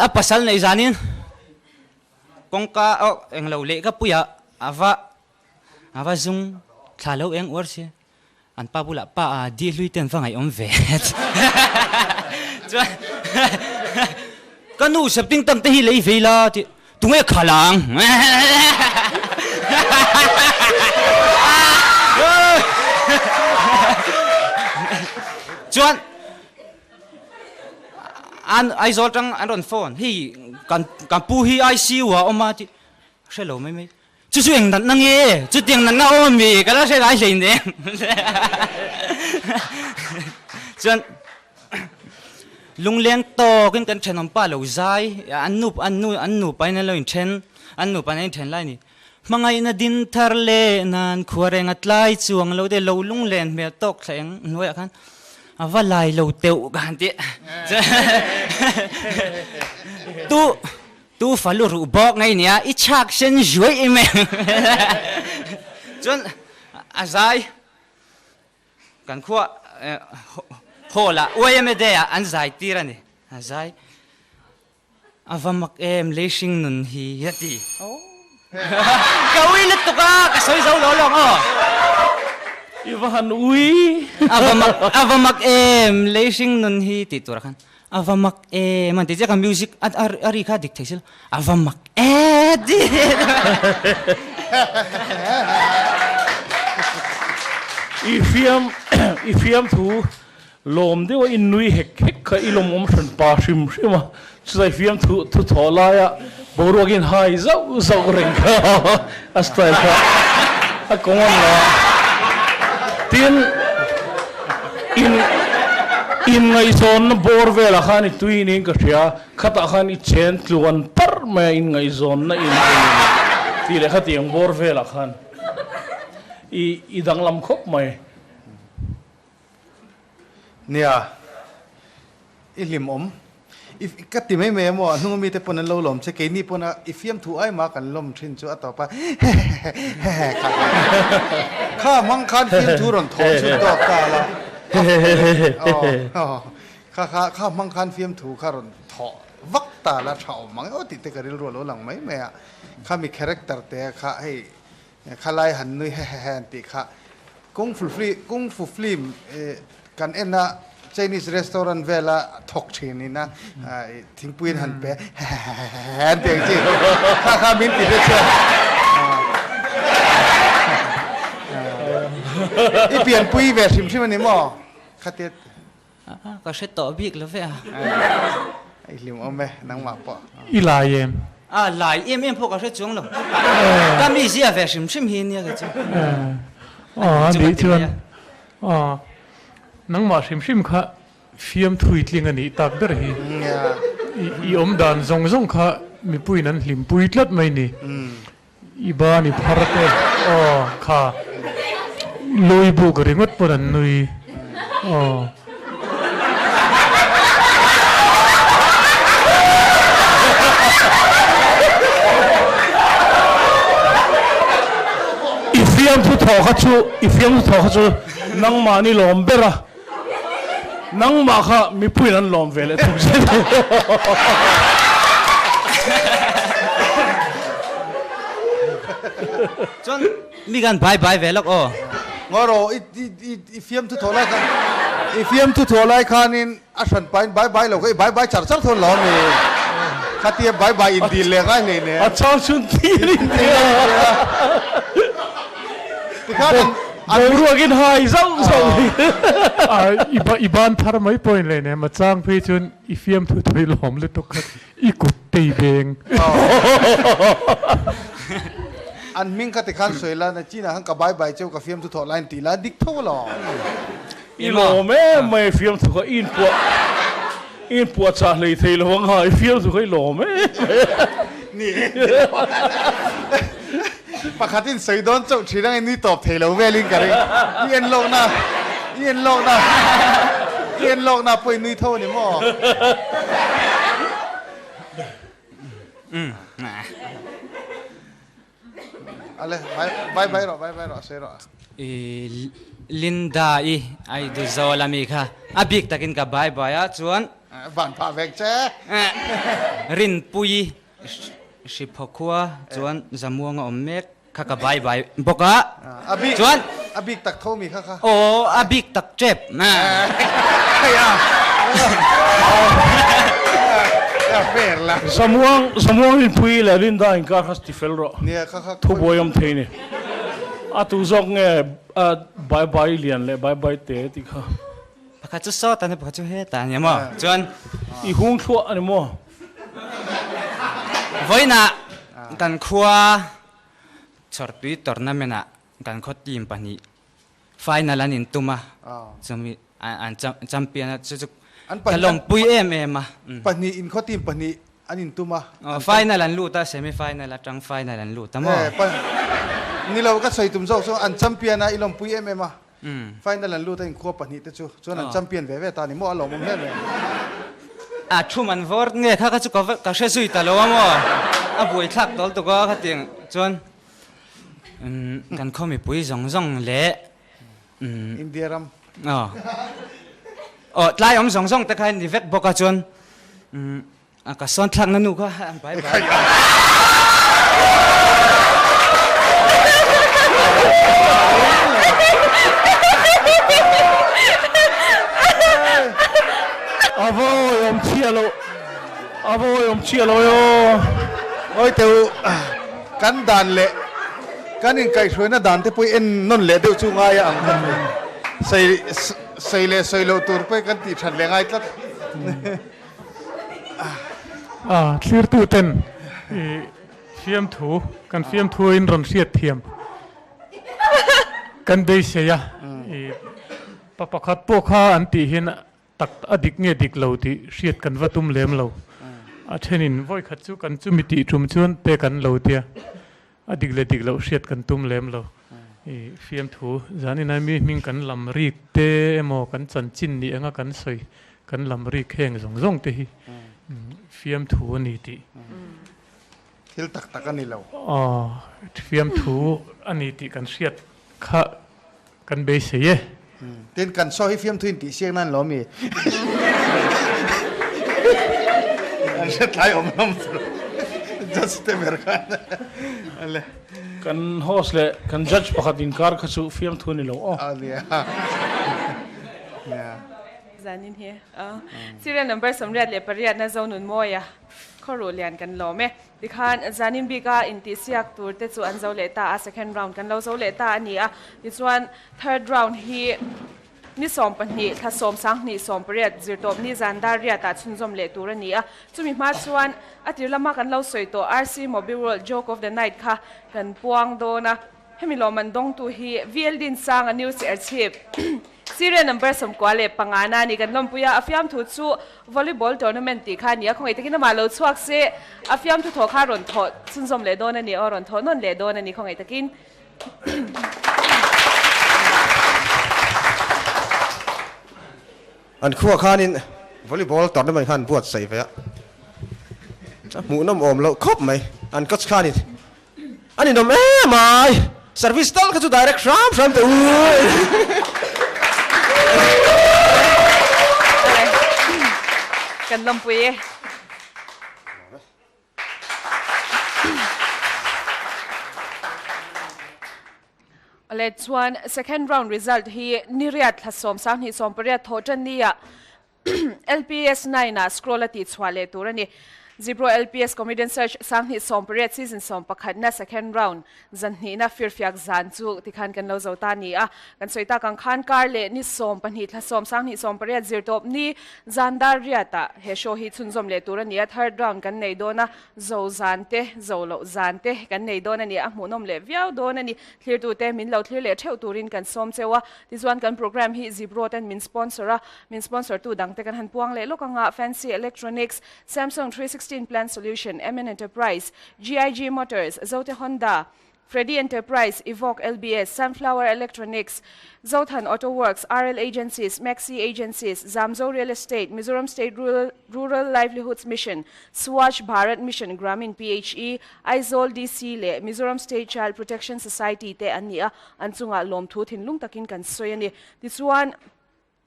a pasal neih zanin kawngka aw englo lehkha puiah a va A va zung thla lo eng uar si. An pa bulah pa a di hlui te an va ngaihawm ve. Chuan ka nu septing tank te hi lei vei la tih tunge khalh ang. Chuan an Aizawl tang an rawn phone hei kan kan pu hi ICU ah a awm a tih hre lo mai mai. Chu chu eng natna nge? Chutiang natna awm ami? Ka la hre ngai hlei nen. Chuan lungleng tawkin kan thenawm pa lo zai, an nu an nu an nupa in an lo inthen, an nupa in an inthen lai a ni. Hmangaihna din thar leh nan khua reng a tlai chuang lo te lo lunglen hmel tawk thla eng hnuaiah khan a va lai lo teuh ka han ti. Tu Tu falu ruh bawk ngei nia i chhak sen zuai em em chuan a zai kan khua hall ah YMA day ah an zai tir a ni a zai a va mak em leihring nun hi a ti ka ui lutuk a ka sawi zo lo lawng aw i va han ui a va mak a va mak em leihring nun hi tih tur ah khan A va mak em an ti chiah ka music a a ri kha dik thei silo a va mak e ti I fiam i fiam thu lawm deuh a in nui hek hek kha i lawmawm hran pa hrim hrim a chutah i fiam thu thu thawh laia boruak in hai zauh zauh reng kha a style kha a common lo a tin in in ngaihzawnna bawr velah khan i tui niin ka hria khatah khan i chen tluan parh mai a in ngaihzawnna in tih leh khatiang bawr velah khan i i danglam khawp mai. Nia, i hlimawm. I ka ti mai mai a maw, a hnunga mite pawn an lo lawm che, keini pawn a i fiamthu ai mah kan lawm thin chu a tawp a, hehehehehe kha kha hmang khan fiamthu rawn thawh chhun tawk ta la, aw kha kha kha hmang khan fiamthu kha rawn thawh vak ta la tha awm mang emaw tih te ka rilru a lo lang mai mai a, khami character te kha hei Khalai han nui hehehe an tih kha. Kung fu kung fu film kan en a Chinese restaurant vela thawk thin in a thingpui in han pe hehehehe an ti ang chi kha kha min ti hre chuan i pianpui ve hrim hrim a ni maw khatia Ka hre tawh bik lo ve a. I hlim awm e, nangmah pawh. I lai em? A, lai em em pawh ka hre chuang lo. Ka mi zia ve hrim hrim hi nia kei chu. A nih chuan a, nangmah hrim hrim kha fiam thui tling a nih tak ber hi. I awm dan zawng zawng kha mipuiin an hlimpui tlat mai ni. I ban i phar te aw kha lui buk ringawt pawn an nui aw. I fiamthu thawh kha chu i fiamthu thawh kha chu nangmahni lawm ber a, nangmah kha mipuiin an lawm ve leh thung zet. Chuan mi kan bai bai ve lawk aw. Ngaw rawh i i fiamthu thawh lai khan i fiamthu thawh lai khanin a hran pahin bai bai lo kha i bai bai char char thawn lo ami khatia bai bai in dil leh ngai hlei nen. A chang chhun thil in tia. Tikhan Boruakin hai zauh zauh hi. I ban thar mai pawhin leh nen machang phei chuan i fiamthu thui lawm lutuk kha i kut tei beng. An hming kha tikhan sawi la na chinah khan ka bai bai cheu ka fiamthu thawh lai an tih la dik tho alawm. I lawm em mai fiamthu kha i inpuah i inpuah chah hlei thei lo anga i fiamthu kha i lawm em mai. Ni Pakhat in sawi dawn chauh thin ang i nui tawp thei lo velin ka ring. I en lawkna, i en lawkna, i en lawkna pawh i nui tho a ni maw? Ale, bye bye rawh, bye bye rawh, sawi rawh. I Linda i ai du zawl ami kha a bik takin ka bye bye a chuan. Van phah vek che. Rinpui Hriphaw khua chuan Zamuanga awm mek kha ka bai bai bawk a, chuan a bik tak tho mi kha kha. Aw a bik tak tep. Zamuang Zamuang rinpui leh Rinda inkar kha ti fel rawh. Thubuai awm thei ni. A tu zawk nge bai bai lian leh bai bai te tih kha. Pakhat chu sawta ni pakhat chu heta a ni maw? Chuan I hung thluah a ni maw? Vawiinah kan khua chhawrtui tournament ah kan khaw team pahnih final an intum a, chumi an champion a chu chu ka lawmpui em em a. Pahnih in khaw team pahnih an intum a. Final an lut a, semi final atang final an lut a maw? Ni lo ka sawi tum zawk chu an champion a i lawmpui em em a. Final an lut a inkhua pahnih te chu chuan an champion ve ve ta ni maw a lawmawm hle mai. A thum an vawr nge kha kha chu ka hre zui ta lo a maw? A buaithlak tawl tuk a khatiang chuan kan khaw mipui zawng zawng leh India ram aw aw tlai awm zawng zawng te kha ni vek bawk a chuan ka sawn thlakna nu kha bye bye. A va awihawm chhiah loh a va awihawm chhiah loh e aw. Ngawi teh u. Kan dan leh kan inkaihhruaina dan te pawh en nawn leh deuh chu ngai a ang tlat mai. Sei sei leh sawi loh tur pawh kan tih that leh ngai tlat. A thlirtu ten i fiamthu kan fiamthu in rawn hriat thiam kan beisei a i pa pakhat pawh kha an tih hian Tak a dik nge dik lo tih hriat kan va tum lem lo. A thenin vawi khat chu kan chumi tih tum chuan te kan lo tia, a dik leh dik loh hriat kan tum lem lo. I fiamthu zanin a mi hming kan lam rik te emaw kan chanchin nih anga kan sawi kan lam rik heng zawng zawng te hi fiamthu a ni tih. Thil tak tak a ni lo. Aw, fiamthu a ni tih kan hriat kha Kan beisei e. Tin, kan saw hi fiamthu in tih siak nan lo mi? An hre tlai awm hlawm chu. Judge te ber khan a le. Kan host leh kan judge pakhat inkar kha chu fiamthu ni lo aw. A nia. Nia. Zanin hi serial number 88 na Zonunmawia Khawruh lian kan lawm e. Tikhan zanin bika intihsiak tur te chu an zo leh ta a, second round kan lo zo leh ta a ni a. Tichuan third round hi ni 12 thla sawm 20 18 zirtawp ni zan dar riatah chhunzawm leh tur a ni a. Chumi hma chuan a tir lama kan lo sawi tawh RC Mobiworld Joke of the Night kha kan puang dawn a. Hemi lawmman dawngtu hi VL Dinsanga News Airchhip Serial number 95 na a ni. Kan lawmpui a, a fiamthu chu Volleyball tournament tih kha a ni a, khawngaih takin amah lo chhuak se, a fiamthu thawh kha rawn thawh chhunzawm leh dawn a ni aw, rawn thawh nawn leh dawn a ni khawngaih takin. An khuah khanin volleyball tournament khan buatsaih ve a, a hmuhnawm awm loh khawp mai. An coach khanin A ninawm em ai! Service tal kha chu direct hram hram teh u! Kan lawmpui e. Awle chuan second round result hi niriat thla 10 20 18 thawh tan nia LPS 9 ah scroll a tih chhuah leh tur a ni. Zipro LPS Comedian Search 20 18 season 11 na second round zan hnihna firfiak zan chu tikhan kan lo zo ta a ni a. Kan sawi tak ang khan kar leh ni 12 thla 10 20 18 zirtawp ni zan dar riatah he show hi chhunzawm leh tur a ni a. Third round kan nei dawn a, zo zan te, zo loh zan te kan nei dawn a ni a, hmuhnawm leh viau dawn a ni. Thlirtute min lo thlir leh theuh turin kan sawm cheu a, tichuan kan program hi Zipro ten min sponsor a, Min sponsor tu dangte kan han puang leh lawk anga Fancy Electronics, Samsung 316 Plan Solution, MN Enterprise, GIG Motors, Zote Honda, Freddy Enterprise, Evoque LBS, Sunflower Electronics, Zothan Auto Works, RL Agencies, Maxi Agencies, Zamzo Real Estate, Mizoram State Rural Rural Livelihoods Mission, Swachh Bharat Mission Gramin PHE, Aizawl DC leh Mizoram State Child Protection Society te an ni a, an chungah lawmthu thinlung takin kan sawi a ni. Tichuan,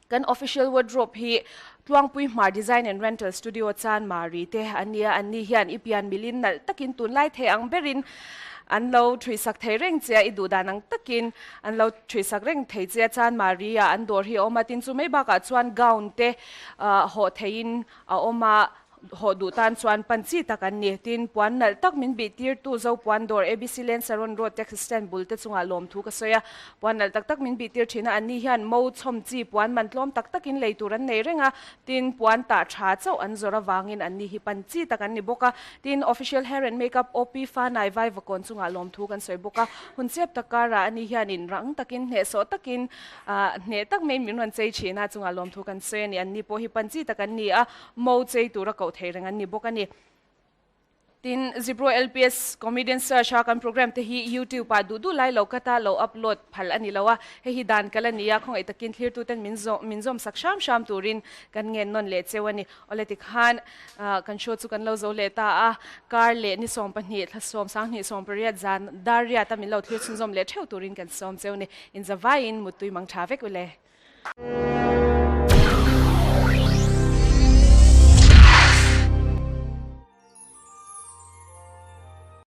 Kan official wardrobe hi Tluangpui Hmar Design and Rental Studio Chan Mari te an nia, an ni hian i pian milin nalh takin tunlai thei ang berin an lo thuisak thei reng che a, i duh dan ang takin an lo thuisak reng thei che a, Chan Mari ah an dawr hi a awm a, tin chu mai bakah chuan gown te hawh theihin a awm a. Haw duh tan chuan pan chi tak an ni. Tin, puan nalh tak min bih tirtu Zo puan dawr ABC Lane Saron Road Taxi Stand bul te chungah lawmthu ka sawi a. Puan nalh tak tak min bih tir thin a, anni hian mo chhawm chi puan man tlawm tak takin lei tur an nei reng a. Tin, puan tah tha chauh an zawrh avangin anni hi pan chi tak an ni bawk a. Tin, Official Hair and Makeup OP Fanai Vaivakawn chungah lawmthu kan sawi bawk a. Hun chep tak karah ani hianin rang takin hnehsawh takin hneh tak maiin min rawn chei thin a, chungah lawmthu kan sawi a ni. Anni pawh hi pan chi tak an ni a. Mo chei tura koh thei reng an ni bawk a ni. Tin, Zipro LPS Comedian Search a kan program te hi YouTube ah duh duh lai lo kata lo upload phal a ni lo a, hei hi dan kal a ni a, khawngaih takin thlirtu ten min zawh min zawm sak hram hram turin kan ngen nawn leh cheu a ni. Awle tikhan kan show chu kan lo zo leh ta a, kar leh ni 12 thla sawm 20 18 zan dar riat a min lo thlir chhunzawm leh theuh turin kan sawm cheu a ni. Inzavaiin muttui mang tha vek ule.